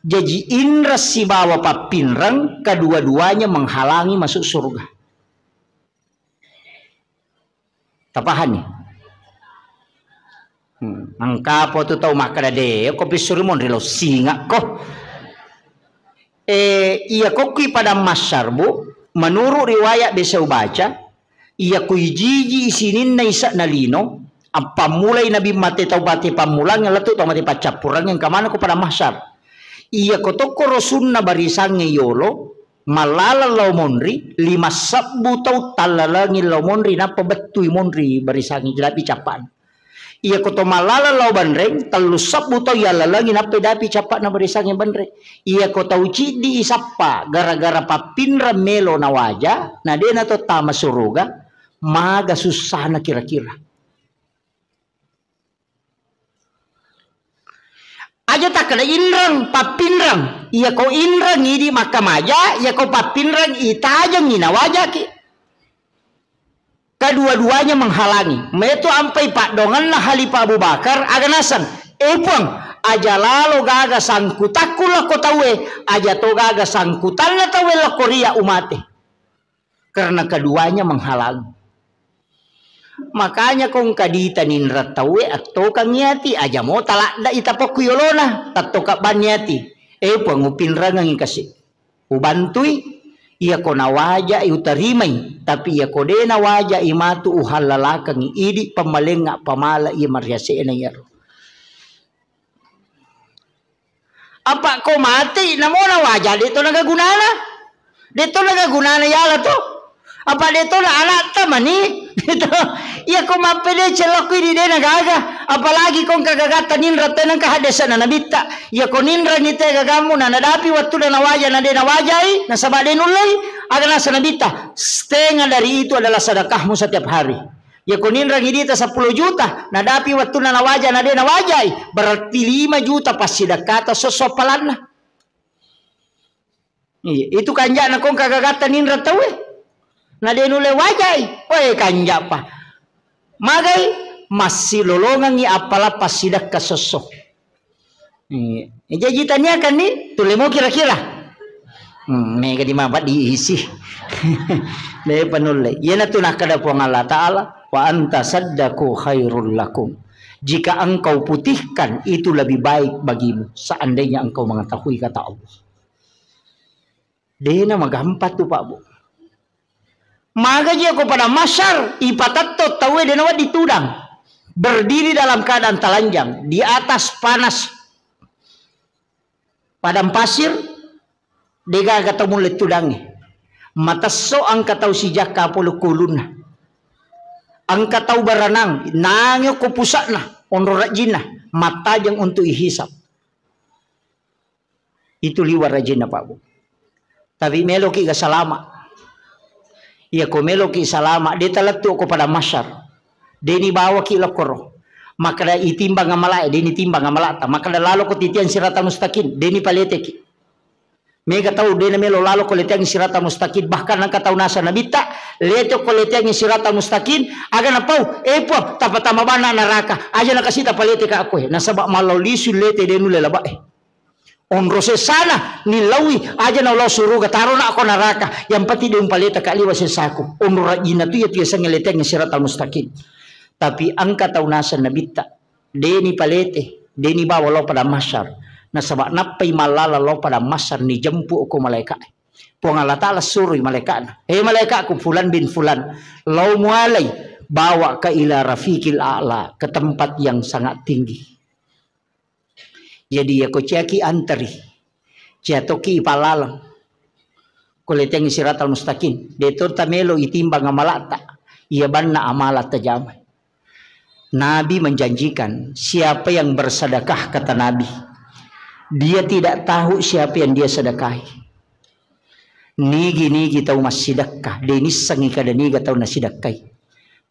Jaji inreng sibawa pappinreng kedua-duanya menghalangi masuk surga. Tapahanni? Hmm, engka po tu tau makkeda de, ko pissuri monri lao singakko. Eh, iya ko kui padang mahsyar, Bu, menurut riwayat biasa ubaca, iya ko ijiji sininna ise'na lino, appammulai nabi mate tau mate pammulang, lettu tau mate paccappurang, engka maneng ko padang mahsyar. Iya ko tokko rosunna barisangnge yolo, mallaleng lao monri, lima sebbu tau tallalengi lao monri, nappa bettui monri barisangnge, dapi cappa'na. Iya ko to mallaleng lao banreng, tellu sebbu tau yallalengi, nappa dapi cappa'na barisangnge banreng. Iya ko tau ciddi isappa gara-gara pappinreng melo nawaja, na de na to tama suruga, maga sussana kira-kira. Aja takkeda inreng, pappinreng. Iya ko inreng idi makkamaja, iya ko pappinreng itajengi nawajaki. Kedua-duanya menghalangi. Metu ampai paddongenna Khalifah Abu Bakar, aga naseng, "Eh, Puang, aja lalo gaga sangkutakku lakko tauwe, aja to gaga sangkutanna tauwe lakko ria umate." Karena keduanya menghalangi. Makanya ko engka dita ninreng tauwe, attokangngi ati, aja mo taladda itapokku yolona, tattoka banni ati. Eh, Puang, upinrengengi kasi. Ubantui, iya ko nawajai utarimai, tapi iya ko de nawajai matu uhallalakengngi, idi pammalengnga pamala iya mariase'na iyaro. Apa ko mati namo nawaja, de to naga gunana. De to naga gunana yala to. Apa de to na anakta mani. De to. Iya ko mappede celokku idi de nagaga. Apalagi ko engka gagatta ninreng tenengka haddesana nabitta. Iya ko ninrengi te gagammu na nadapi wettu na nawaja na de nawajai, nasaba de nullei. Aga nasa nabitta, setengah dari itu adalah sedekahmu setiap hari. Iya ko ninrengi dita seppulo juta, nadapi wettunna nawaja, na de nawajai, berarti lima juta passidekkata sosso appalanna. Iya, itu kanja'na ko engka gagatta ninreng tauwe. Na de nulle wajai, wae kanja'pa. Magai massilolongengngi appala passidekka sosso. Iya. Eh, jaji taniakanni, tulle mo kira-kira. Hmm, mega di mapa diisi. De panulle. Iyanatu nakkeda Puang Allah Ta'ala, "Wa anta saddaku khairul lakum." Jika engkau putihkan, itu lebih baik bagimu, seandainya engkau mengetahui kata Allah. Dena magampang tu, Pak, Bu. Magaji ko pada masyar, ipatetto tauwe dena wedding tudang. Berdiri dalam keadaan telanjang, di atas panas padang pasir, degaga tau mulle tudangnge. Matesso engka tau sijakka polo kulunna. Engka tau baranang, nange ko pusakna, onro rajinna, mattajeng untuk ihisab. Itu liwa rajinna, Pak, Bu. Tapi meloki ga salama. Iya ko meloki salama, de talettu ko pada masyar. Deni bawaki lokkoro. Makkeda itimbang amalae, deni timbang amalata. Makkeda lalo ko titiang sirata mustaqim, deni paleteki. Mega tau dena melo lalo ko leteang sirata mustaqim. Bahkan engka tau nasa nabitta, lete ko leteang sirata mustaqim, aga napau, eh, Puang, tapatama bana naraka. Aja nakasita paleteka koe. Nasaba mallau lisu lete denu lelabae. Onro sessana, nillaui, aja na lao suruga, tarona ko naraka. Yang penting de umpaleta ka liwa sessaku. Onro rajinna tu iya tu yasengnge leteang siratal mustaqim. Tapi engka tau naseng Nabitta, deni palete, deni bawa lao pada mahsyar. Nasaba nappai mallala lao pada mahsyar, ni jempu ko malaika. Puang Allah Ta'ala suroi malaika'na, "He malaika'ku fulan bin fulan, lao mualai, bawa ka ila rafiqil a'la, ke tempat yang sangat tinggi." Jadi, iya ko ciaki anteri, cia toki ipalaleng. Ko leteng siratal mustaqim, de to tamelo itimbang amalata, iya banna amala tajama. Nabi menjanjikan, siapa yang bersedekah, kata Nabi, dia tidak tahu siapa yang dia sedekahi. Nigi-nigi tau massidekka, de nissengi kada niga tau nasidekkai.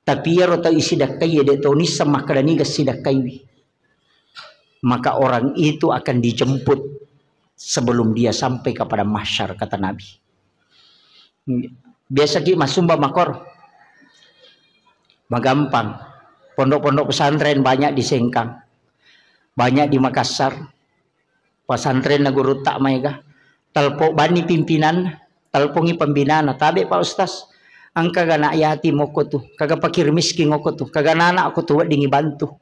Tapi iyaro tau isidekkai, de to nisseng makkada niga sidekkaiwi. Maka orang itu akan dijemput sebelum dia sampai ke padang mahsyar, kata Nabi. Biasa ki masumba makor. Magampang. Pondok-pondok pesantren banyak di Sengkang. Banyak di Makassar. Pesantren na guru tak maega. Telpo bani pimpinan, telpongi pembinana, "Tabe Pak Ustaz. Engka ga anak yatim oko tu, kaga fakir miskin oko tu, kaga nana oko tu weddingi bantu."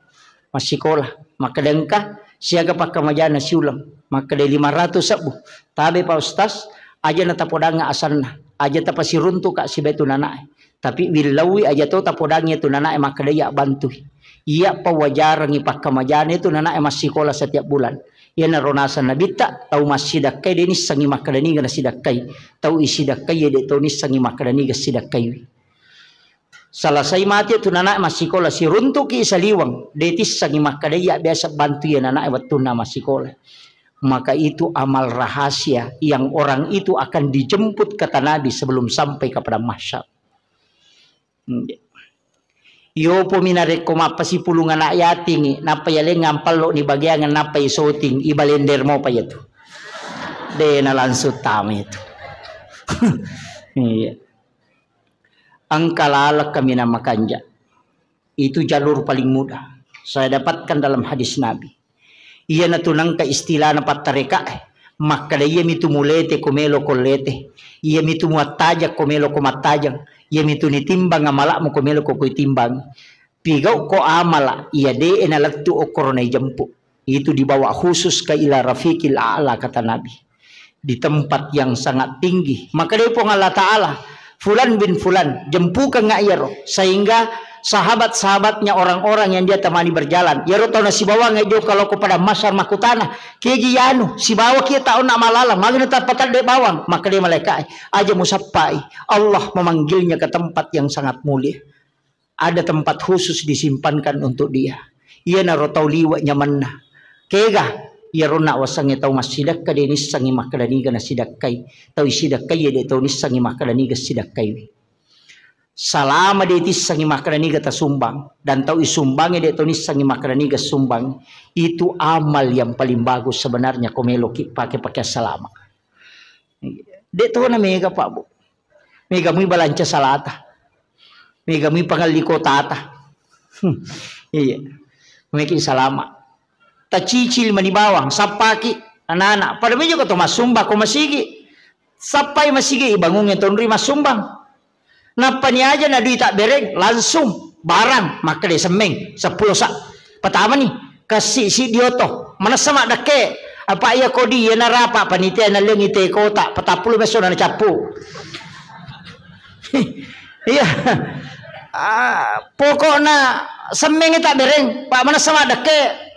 Massikola. Makkeda engka, siaga pakkamajana siuleng. Makkeda lima ratus sebbu. "Tabe Pak Ustaz, aja na tapodangnga asanna. Aja tapasiruntuka sibawa tu nanae. Tapi willaui aja to tapodangngi tu nanae makkeda iya bantui. Iya pawajarangi pakkamajana tu nanae massikola setiap bulan." Iyanaro naseng Nabitta, tau massidakkai de nissengi makkeda niga nasidakkai. Tau isidakkai de to nissengi makkeda niga sidakkaiwi. Selesai mati tu nanae massikola, siruntuki saliweng, de tissengi makkeda iya biasa bantu iya nanae wettunna massikola. Maka itu amal rahasia yang orang itu akan dijemput, kata Nabi, sebelum sampai ke padang mahsyar. Yopo mi narekko mappasipulung anak yatingi, nappa yalengngang pallo ni bagiangan, nappa isoting, ibalender mopa iyatu. De na langsung tama itu. Iya. Engka laleng kaminang makanja. Itu jalur paling mudah. Saya dapatkan dalam hadis Nabi. Iyanatu nengka istilahna pattarekae. Makkeda iyamitu mulete ko melo ko lete. Iyamitu muattajang ko melo ko mattajang. Iyamitu nitimbang amala'mu ko melo ko itimbang. Pigau ko amala iya de nalettu okkoro naijempu. Itu dibawa khusus ke ila rafiqil a'la, kata Nabi. Di tempat yang sangat tinggi. Maka dia Puang Allah Ta'ala, "Fulan bin Fulan, jempukengnga iyaro." Sehingga sahabat-sahabatnya, orang-orang yang dia temani berjalan, iyaro tau nasibawang jokka lao ko padang mahsyar makkutana, "Keji yanu, sibawa kia taunna malala, magana tapatadde bawang?" Maka dia malaikat, "Aja musappai, Allah memanggilnya ke tempat yang sangat mulia." Ada tempat khusus disimpankan untuk dia. Iyanaro tau liwe' nyamenna. Kega? Iyaronna wasengnge tau massidekka de nissengngi makkeda niga nasidekkai. Tau isidekkai de tau nissengngi makkeda niga sidekkaiwi. Salama de tissengngi makkeda niga tasumbang, dan tau isumbangnge de tau nissengngi makkeda niga sumbang. Itu amal yang paling bagus sebenarnya ko meloki pake, pake salama. De tona mega, Pak, Bu. Mega mui balanca salata. Mega mui pangelli kotata. Hmm, iya. Meki salama. Tacicil mani bawang, sappaki anak-anak. Pada meja ko to masumba ko masigi. Sappai masigi ibangungnge tonri masumbang. Nappani aja na dui tabbereng, langsung barang makkeda semmeng seppulo sa. Patamani, kassi siddi oto. Manessa maddekke. Apa iya kodi, iya narapa panitia nallengi te kota, patappulo meso na cappu. Iya. Ah, pokokna semmeng tabbereng, Pak, manessa maddekke.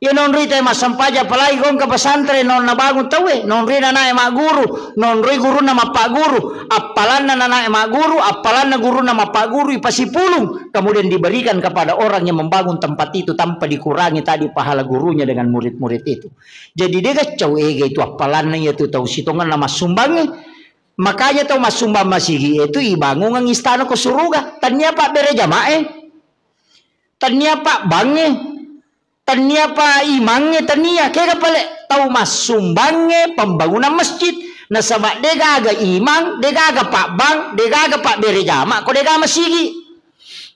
Iya nonroi te massempajang, apalagi ko engka pesantren, non nabangun tauwe, nonroi nanae magguru, nonroi gurunna mappagguru, appalanna nanae magguru, appalanna gurunna mappagguru, ipasipulung, kemudian diberikan kepada orang yang membangun tempat itu tanpa dikurangi tadi pahala gurunya dengan murid-murid itu. Jadi de gaccau ega itu appalanna iya tu tau sitongenna massumbangnge. Makanya tau massumbang masigi itu ibangungang istana ko suruga. Tania pabbere jamae. Tania pabbangnge. Tania pa imangnge, tania. Kega pale tau massumbangnge pembangunan masjid. Nasaba degaga imang, degaga pabbang, degaga pabbere jama ko dega masigi.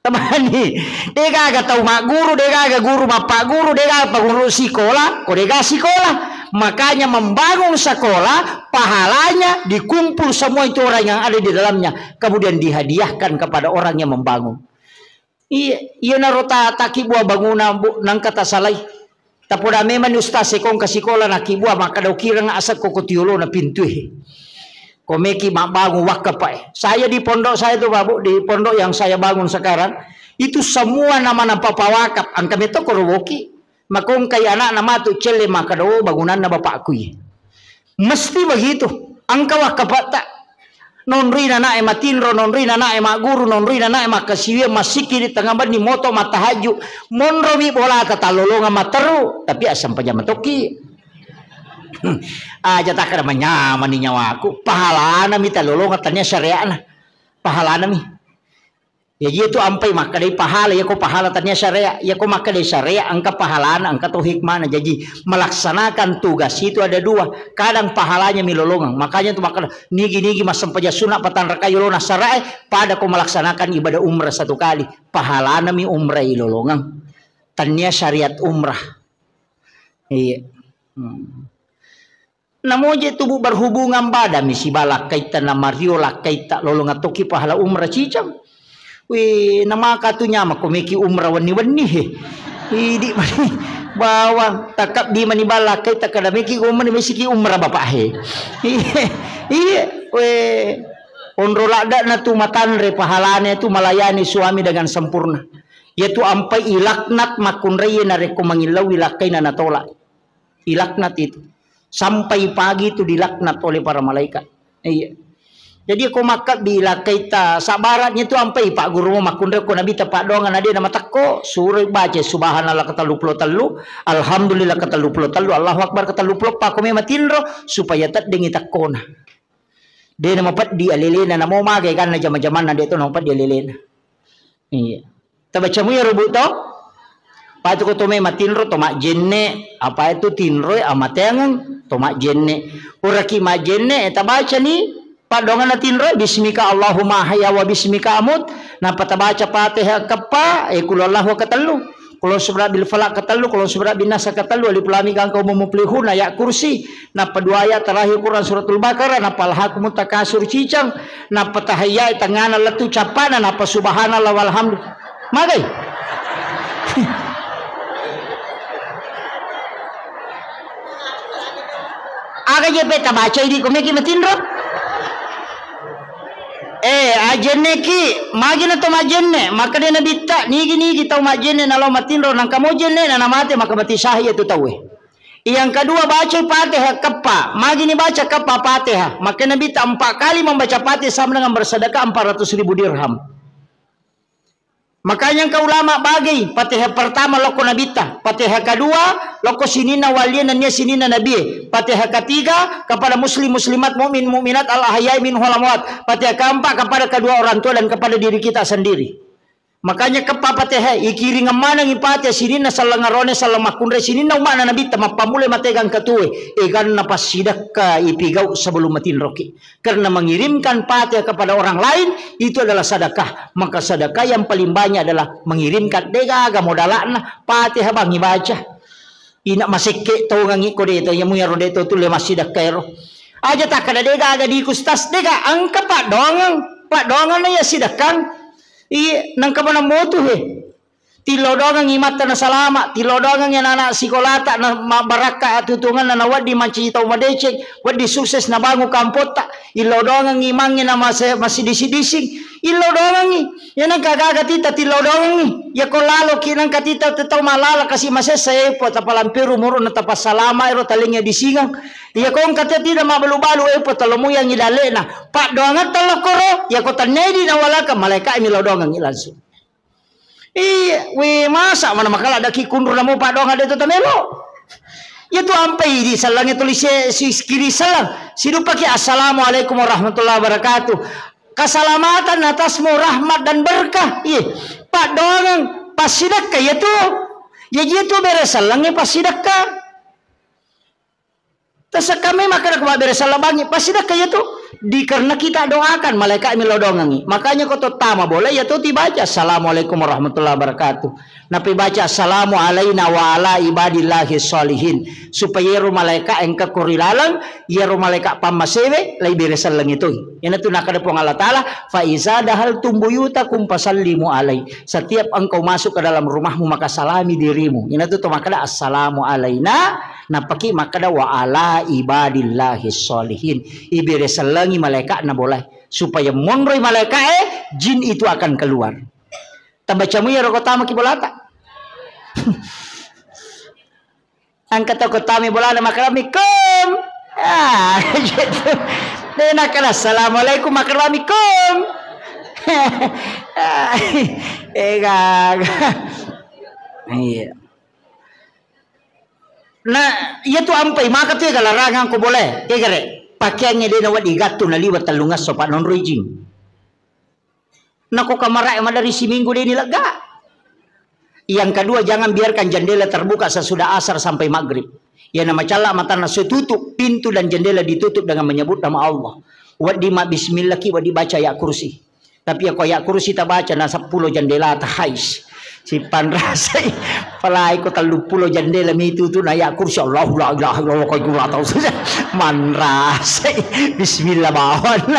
Tamani, degaga tau magguru, degaga guru mappagguru, degaga paguru sikola ko dega sikola. Makanya membangun sekolah, pahalanya dikumpul semua itu orang yang ada di dalamnya, kemudian dihadiahkan kepada orang yang membangun. Iya, iyanaro ta-, takibbua bangunang, Bu, nangka tasalai. Tapoda memang ni ustaz e ko engka sikola nakibbua, makkeda ukireng asek ko, ko tiolona pintue. Ko meki mabbangung wakkapae. Saya di pondok saya tu, Pak, Bu, di pondok yang saya bangun sekarang, itu semua nama-nama pawakaf, engka metto ko roboki. Makongkai anakna matu celle makkeda, "Oh, bangunanna bapakku iye." Mesti begitu. Engka wakkapatta. Nonroi nanae matinro, nonroi nanae magguru, nonroi nanae makkasiwiang, massikkiri tengnga benni, moto mattahajju, monromi bolata tallolongang matteru, tapi assempajang matokki. Aja takkeda manyamani nyawaku, pahalanami tallolongang tania syariatna. Pahalanami. Jaji, iyatu ampai makkedai pahala, iyako pahala tania syariat, iyako makkedai syariat, engka pahalana, engka to hikmana. Jaji, melaksanakan tugas itu ada dua, kadang pahalanya milolongeng. Makanya tu makkeda, nigi-nigi massempajang sunna patanrakai yolona syarae, pada ko melaksanakan ibadah umrah satu kali, pahalana mi umrah ilolongeng. Tania syariat umrah. Iya. Hmm. Namoje tubuh berhubungan badami siba lakkaitta, namario lakkaitta, lolongeng tokki pahala umrah cicang. Wih, namaka tu nyamako meki umrah wenni-wenni he. Idi mani bawang, takabbi mani bala lakkaitta, kada meki umrah, mesiki umrah bapak he. Iya, iya, weh. Onro ladda na tu matanre pahalane tu melayani suami dengan sempurna. Iyatu ampai ilaknat makkunrai narekko mangillau ilakkaina natolak. Dilaknat itu. Sampai pagi itu dilaknat oleh para malaikat. Iya. Jadi ko makkabbi ilakkaita, sabaratnya itu ampai pak gurumu makkunrai ko Nabitta paddoangeng na de' namatekko, suroi baca subhanallah ketellu pulo tellu, alhamdulillah ketellu pulo tellu, Allahu Akbar ketellu pulo eppa, ko memang tinro supaya teddengi tekkona. De' namapeddi alelena, namo magai ganna jama-jamanna de' to namapeddi alelena. Iya. Tabaca mu iyaro, Bu, to? Patu ko to mai matinro, to majjenne, apa itu tinroi amateangeng, to majjenne. Uraki majjenne, eh, tabacani paddoangenna tinroi, bismika Allahumma ahya wa bismika amut, nappa tabaca Fatihah keppa, eh, qul huwallahu ketellu. Qul a'udzu birabbil falaq ketellu, qul a'udzu birabbin nas ketellu, alif lam mim gangka umum muflihun, ayat kursi, nappa dua ayat terakhir Quran suratul Baqarah, nappa alhakumut takasur cicang, nappa tahayya tengngana lettu cappana, nappa subhanallah walhamdu. Magai? Aga je pe tabacai di ko meki matinro? Eh, ajenneki, magi na to majenne, makkeda Nabitta, nigi-nigi tau majenne nalao matinro, nangka mo jenne na namate, maka mati syahid itu tauwe. Yang kedua, baca Fatihah keppa. Magi ni baca keppa Fatihah. Maka Nabitta empat kali membaca Fatihah sama dengan bersedekah empat ratus ribu dirham. Makanya engka ulama bagai, Fatihah pertama lokko Nabitta, Fatihah kedua lokko sininna walie nennia sininna nabie, Fatihah ketiga kepada muslim muslimat mukmin mukminat al ahyai minhum wal amwat, Fatihah keempat kepada kedua orang tua dan kepada diri kita sendiri. Makanya keppa Fatihah, ikiringeng manengi Fatihah sininna selleng arone selleng makkunrai sininna umma'na Nabitta mappammulai matega engka tuwe, eganna passidekka ipigau sebelum matinroki. Karena mengirimkan Fatihah kepada orang lain itu adalah sedekah. Maka sedekah yang paling banyak adalah mengirimkan, degaga modala'na, Fatihah bang ibaca. Ina masekke tongangi ko deto, ya muyaro deto tulle massidekka ero. Aja takkada degaga di kustas, dega engka paddoangeng, paddoangeng na ya sidekkang. Iya, nangka mana motu he. Tillau doangengngi matta nasalama, tillau doangengngi anak-anak sikolata na mabbarakka atutunganna, na wedding mancaji tau madeceng, wedding sukses nabangun kampotta, illau doangengngi mange na mase-, masidising-dising, illau doangengngi. Iya nengka gaga tita tillau doangengngi. Iya ko laloki nengka tita tau malala kasi masessa, eh, po tapalampiru muruna tapassalama ero talengnge disingeng. Iya ko engka tita tidak mabalu-balu, eh, po talomuyangngi dalle'na. Paddoangetta lokkoro, iya ko tennedi nawalaka, malaika mi lao doangengngi langsung. Iya, we masa mana makala daki kunru namo paddoangeng de to tamelo. Iya tu ampai di sellangnge tuli se-, si kiri sellang. Sidupaki assalamualaikum warahmatullahi wabarakatuh. Keselamatan atasmu rahmat dan berkah. Iya, paddoangeng passidekka iya tu. Iya ji tu bere sellangnge passidekka. Tasekka memang kada ku mabbere sallabangi, passidekka iya tu. Dikarena kita doakan, malaikat mi lo dongangi. Makanya ko to tama bola, ya to tibaca, "Assalamualaikum warahmatullahi wabarakatuh." Napi baca, "Assalamu alaina wa ala ibadillahi sholihin." Supaya ro malaikat engka ko ri laleng, ya ro malaikat pammasewe, lai bere selleng itu. Ina tu nakada Puang Allah Ta'ala, "Fa iza dahaltum buyutakum fasallimu alai." Setiap engkau masuk ke dalam rumahmu, maka salami dirimu. Ina tu to makada, "Assalamu alaina." Napaki makkeda, "Wa ala ibadillahi sholihin." Ibere sellengi malaikatna bolai. Supaya monroi malaika'e, jin itu akan keluar. Tabacamu ya roko tamaki bolata. Angka toko tami bolana makarami kum. Ah, gitu. Dena kala assalamualaikum makarami kum. Eh, gaga. Iya. Nah, iya tu ampai maka tu ya larangan ko boleh. Ya gare. Pakaiannya dia nawa digattu na liwat tellung esso, Pak, nonroi jing. Nako kamarae madari siminggu deni lega. Yang kedua, jangan biarkan jendela terbuka sesudah asar sampai maghrib. Ya nama calla matana setutup, pintu dan jendela ditutup dengan menyebut nama Allah. Waddi ma bismillah ki, waddi baca ayat kursi. Tapi ya ko ayat kursi tabaca na seppulo jendela ta hais. Sipanrasai. Palai ko telluppulo jendela mitu tu na ayat kursi, Allahu la ilaha illallah, ko gula tau. Manrasai. Bismillah bawang.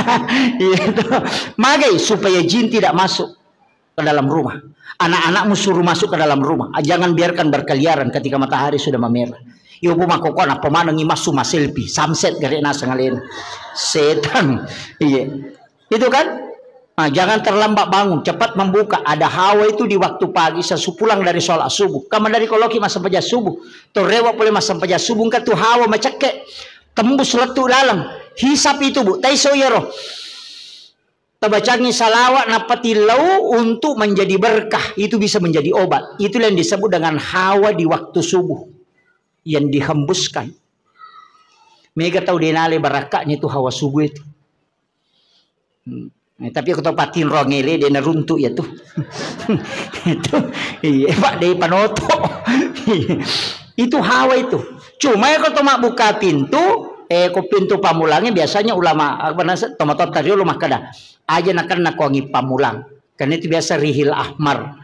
Iya tu. Magai supaya jin tidak masuk ke dalam rumah. Anak-anakmu suruh masuk ke dalam rumah. Jangan biarkan berkeliaran ketika matahari sudah memerah. Yo bu makoko na pemanengi masu maselfie. Samset gare naseng alena. Setan. Iya. Itu kan? Nah, jangan terlambat bangun, cepat membuka. Ada hawa itu di waktu pagi, sesudah pulang dari sholat subuh. Kamu dari koloki massempajang subuh. Torrewa pole massempajang subuh, engka tu hawa macekke. Tembus lettu laleng. Hisap itu, Bu. Taiso yero. Tabacangi salawat nappa tillau untuk menjadi berkah. Itu bisa menjadi obat. Itulah yang disebut dengan hawa di waktu subuh yang dihembuskan. Mega tau denale barakka'nya itu hawa subuh itu. Hmm. Eh, tapi aku tau patinro ngele dia naruntuk ya tuh. Itu, iya, Pak, dei panoto. Itu hawa itu. Cuma ya kalau tau mabbuka pintu, eh, ko pintu pamulangnya biasanya ulama, apa nasa, tomato tariolo makkeda, aja nakenna kuangi pamulang. Karena itu biasa rihil ahmar.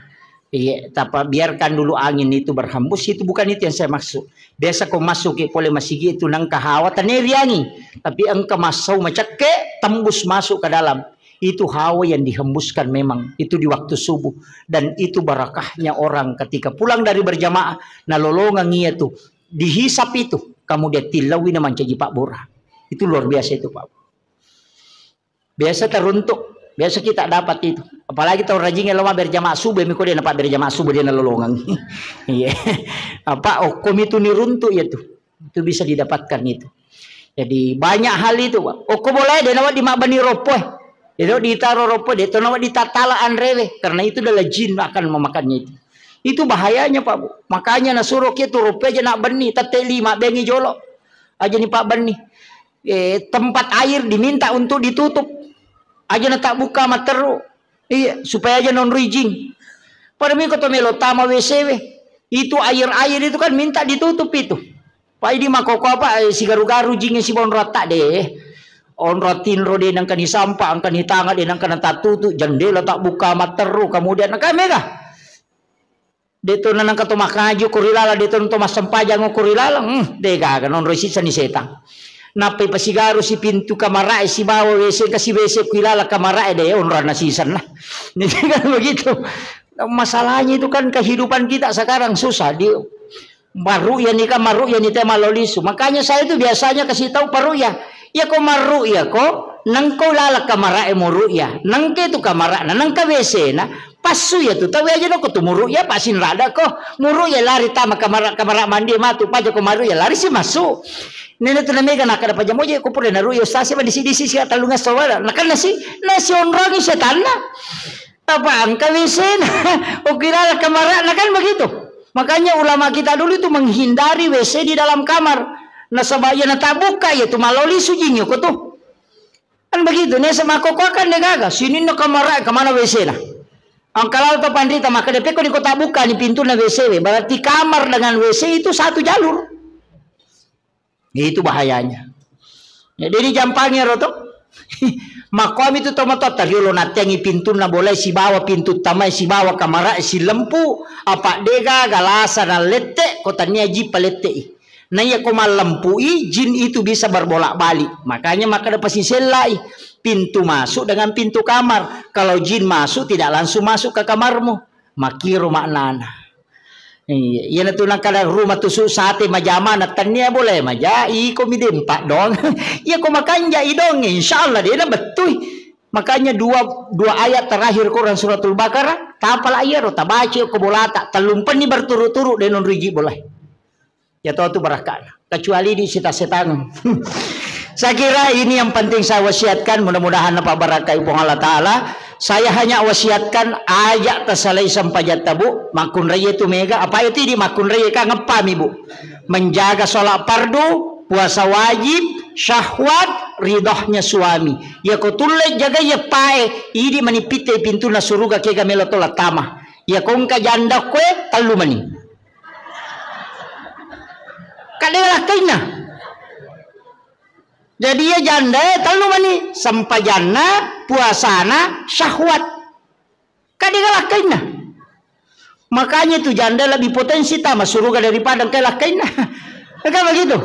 Iya, tapa biarkan dulu angin itu berhembus, itu bukan itu yang saya maksud. Biasa ko masuk ke pole masigi itu nangka hawa taneri angin, tapi engka masau macakke tembus masuk ke dalam. Itu hawa yang dihembuskan memang itu di waktu subuh, dan itu barakahnya orang ketika pulang dari berjamaah nalolongang iya tu dihisap itu, kemudian tilawi na mancaji Pak Bora. Itu luar biasa itu, Pak. Biasa teruntuk, biasa kita dapat itu. Apalagi tau rajingnge lo mabbere jamaah subuh, mi ko de' napabbere jamaah subuh, de' nalolongang. Iya. Apa okko mi tu niruntuk ya tu. Itu bisa didapatkan itu. Jadi banyak hal itu, Pak. Okko boleh de' nawa di mabbani roppo. Itu ditaro roppo, de' to nawa ditatala anrewe. Karena itu adalah jin akan memakannya itu. Itu bahayanya, Pak Bu. Makanya nasuroki tu roppo aja nak benni, tette lima bengi jolo. Aja ni Pak benni. Eh, tempat air diminta untuk ditutup. Aja na tabbuka matteru. Iya, supaya aja nonroi jing. Pada miko to melo tama W C we. Itu air-air itu kan minta ditutup itu. Pai di makoko apa, eh, sigaru-garu jing si bonro atta de. Onro tinro de nangka ni sampa, angka ni tanga de nangka na tatutu, jendela tabbuka matteru, kemudian nangka mega. De' to nanangka to makaju ko ri laleng, de' to to massempajang ko ri laleng, hmm, de' gaga, nonroi siseng ni setang. Nappai pasigaru si pintu kamara'e sibawa W C, kasi W C ku laleng kamara'e, de' onronna siseng na. Jadi kan begitu. Masalahnya itu kan kehidupan kita sekarang susah. Di, marru'ya ni kan, marru'ya ni te malolisu. Makanya saya itu biasanya kasih tahu parru'ya. Ya ko marru'ya ko, nangko laleng kamara'e muru'ya. Nangke tu kamara'na, nangka W C na, passu ya tu, tawi aja no ko tu muru'ya, pasin rada ko. Muru'ya lari tama kamara, kamara mandi matu, paja ko maru'ya lari si massu. Nene tu namega nakada paja moje ko pura naru'ya ustaz si disi-disi si tellung esso wala. Nakan nasi, nasi onrongi setanna. Apa angka W C na? Okirala kamara'na kan begitu. Makanya ulama kita dulu itu menghindari W C di dalam kamar. Nasaba iya natabbuka ya tu malolisu jing ko tu. Kan begitu, ne sama koko kan de' gaga. Sininna kamara, kemana W C na? Angka lao to panrita maka de' peko ni ko tabbuka ni pintu na W C we. Berarti kamar dengan W C itu satu jalur. Itu bahayanya. Ya, jadi jampangi ro to. Makkomi tu tomatoatta riolo natteangngi pintunna bolae sibawa pintu tamae sibawa kamarae silempu, apa degaga lasa nallette ko tania jippa lette'i. Na iya ko mallempui, jin itu bisa berbolak-balik. Makanya makkeda pasisellai pintu masuk dengan pintu kamar. Kalau jin masuk tidak langsung masuk ke kamarmu. Makkiro maknana. Iya, iyanatu nakkada ruma tusu sate majama na tennia bolae maja, iko mi dempa dong. Iya ko makanja i dong, insyaallah de na bettui. Makanya dua, dua ayat terakhir Quran suratul Baqarah, tapala iyaro tabaca ko bolata, tellumpenni berturut-turut de nonriji bolae. Ya totu barakkana. Kecuali di sita-setang. Saya kira ini yang penting saya wasiatkan, mudah-mudahan napabarakai Puang Allah Ta'ala. Saya hanya wasiatkan, aja tasalai sempajatta, Bu. Makkunrai itu mega, apa itu di makkunrai kan ngeppami, Bu. Menjaga sholat fardu, puasa wajib, syahwat, ridhohnya suami. Ya ko tulle jaga ya pae, idi manipitte pintunna suruga kega melo tola tama. Ya ko engka janda koe, tellu mani. Kadega lakkainna. Jadi iya janda e tellu mani, sempajanna, puasana, syahwat. Kadega lakkainna. Makanya itu janda lebih potensi tama suruga daripada engka lakkainna. Kan begitu?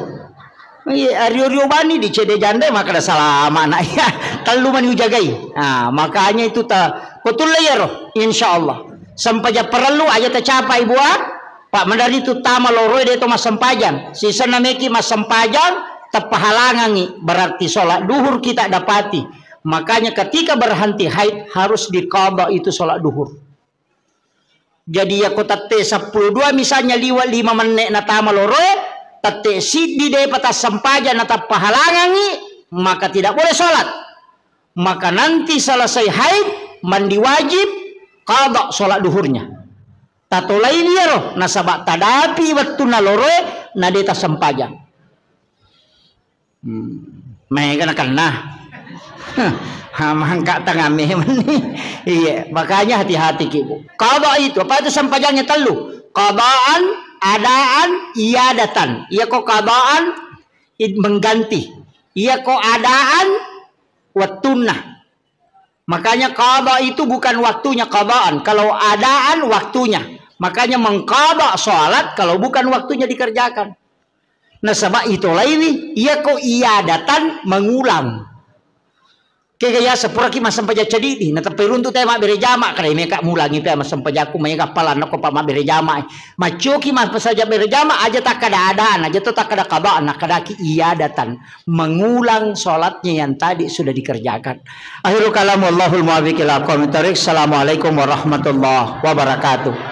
Iya, rio-rio bani di cede janda maka ada salama anak ya. Tellu mani ujagai. Nah, makanya itu ta ko tulle iyaro, insyaallah. Sempaja perlu aja tacapai bua. Pak, madari tu tama loroe de to massempajang. Sisenna meki massempajang, teppahalangangi. Berarti sholat duhur kita dapati. Makanya ketika berhenti haid harus diqadha itu sholat duhur. Jadi ya ko tette seppulo dua misalnya liwa lima menne natama loroe, tette siddi depa tassempajang natappahalangangi, maka tidak boleh sholat. Maka nanti selesai haid, mandi wajib, qadha sholat duhurnya. Tatolai iyaro, nasaba tadapi wettunna loroe, na de tassempajang. Hmm. Maega nakenna. Ha, mangka tengah memang ni. Iya, makanya hati-hati ki, Bu. Qadha itu, apa itu sempajangnya tellu? Qadaan, adaan, iadatan. Iya ko qadaan, id-, mengganti. Iya ko adaan, wettunna. Makanya qadha itu bukan waktunya qadaan. Kalau adaan waktunya. Makanya mengqadha salat kalau bukan waktunya dikerjakan. Nasaba itolaiwi, iya ko iadatan mengulang. Kega ya sepuraki massempajang cadidi, nateppai runtu te mabbere jama, kada meka mulangi pe massempajakku, maega palanna ko pa mabbere jama. Maccoki massaja bere jama, aja takkada adaan, aja to takkada qadaan, nakkadaki iadatan. Mengulang sholatnya yang tadi sudah dikerjakan. Akhirul kalam, wallahul muwaffiq ila aqwamit thariq. Assalamualaikum warahmatullahi wabarakatuh.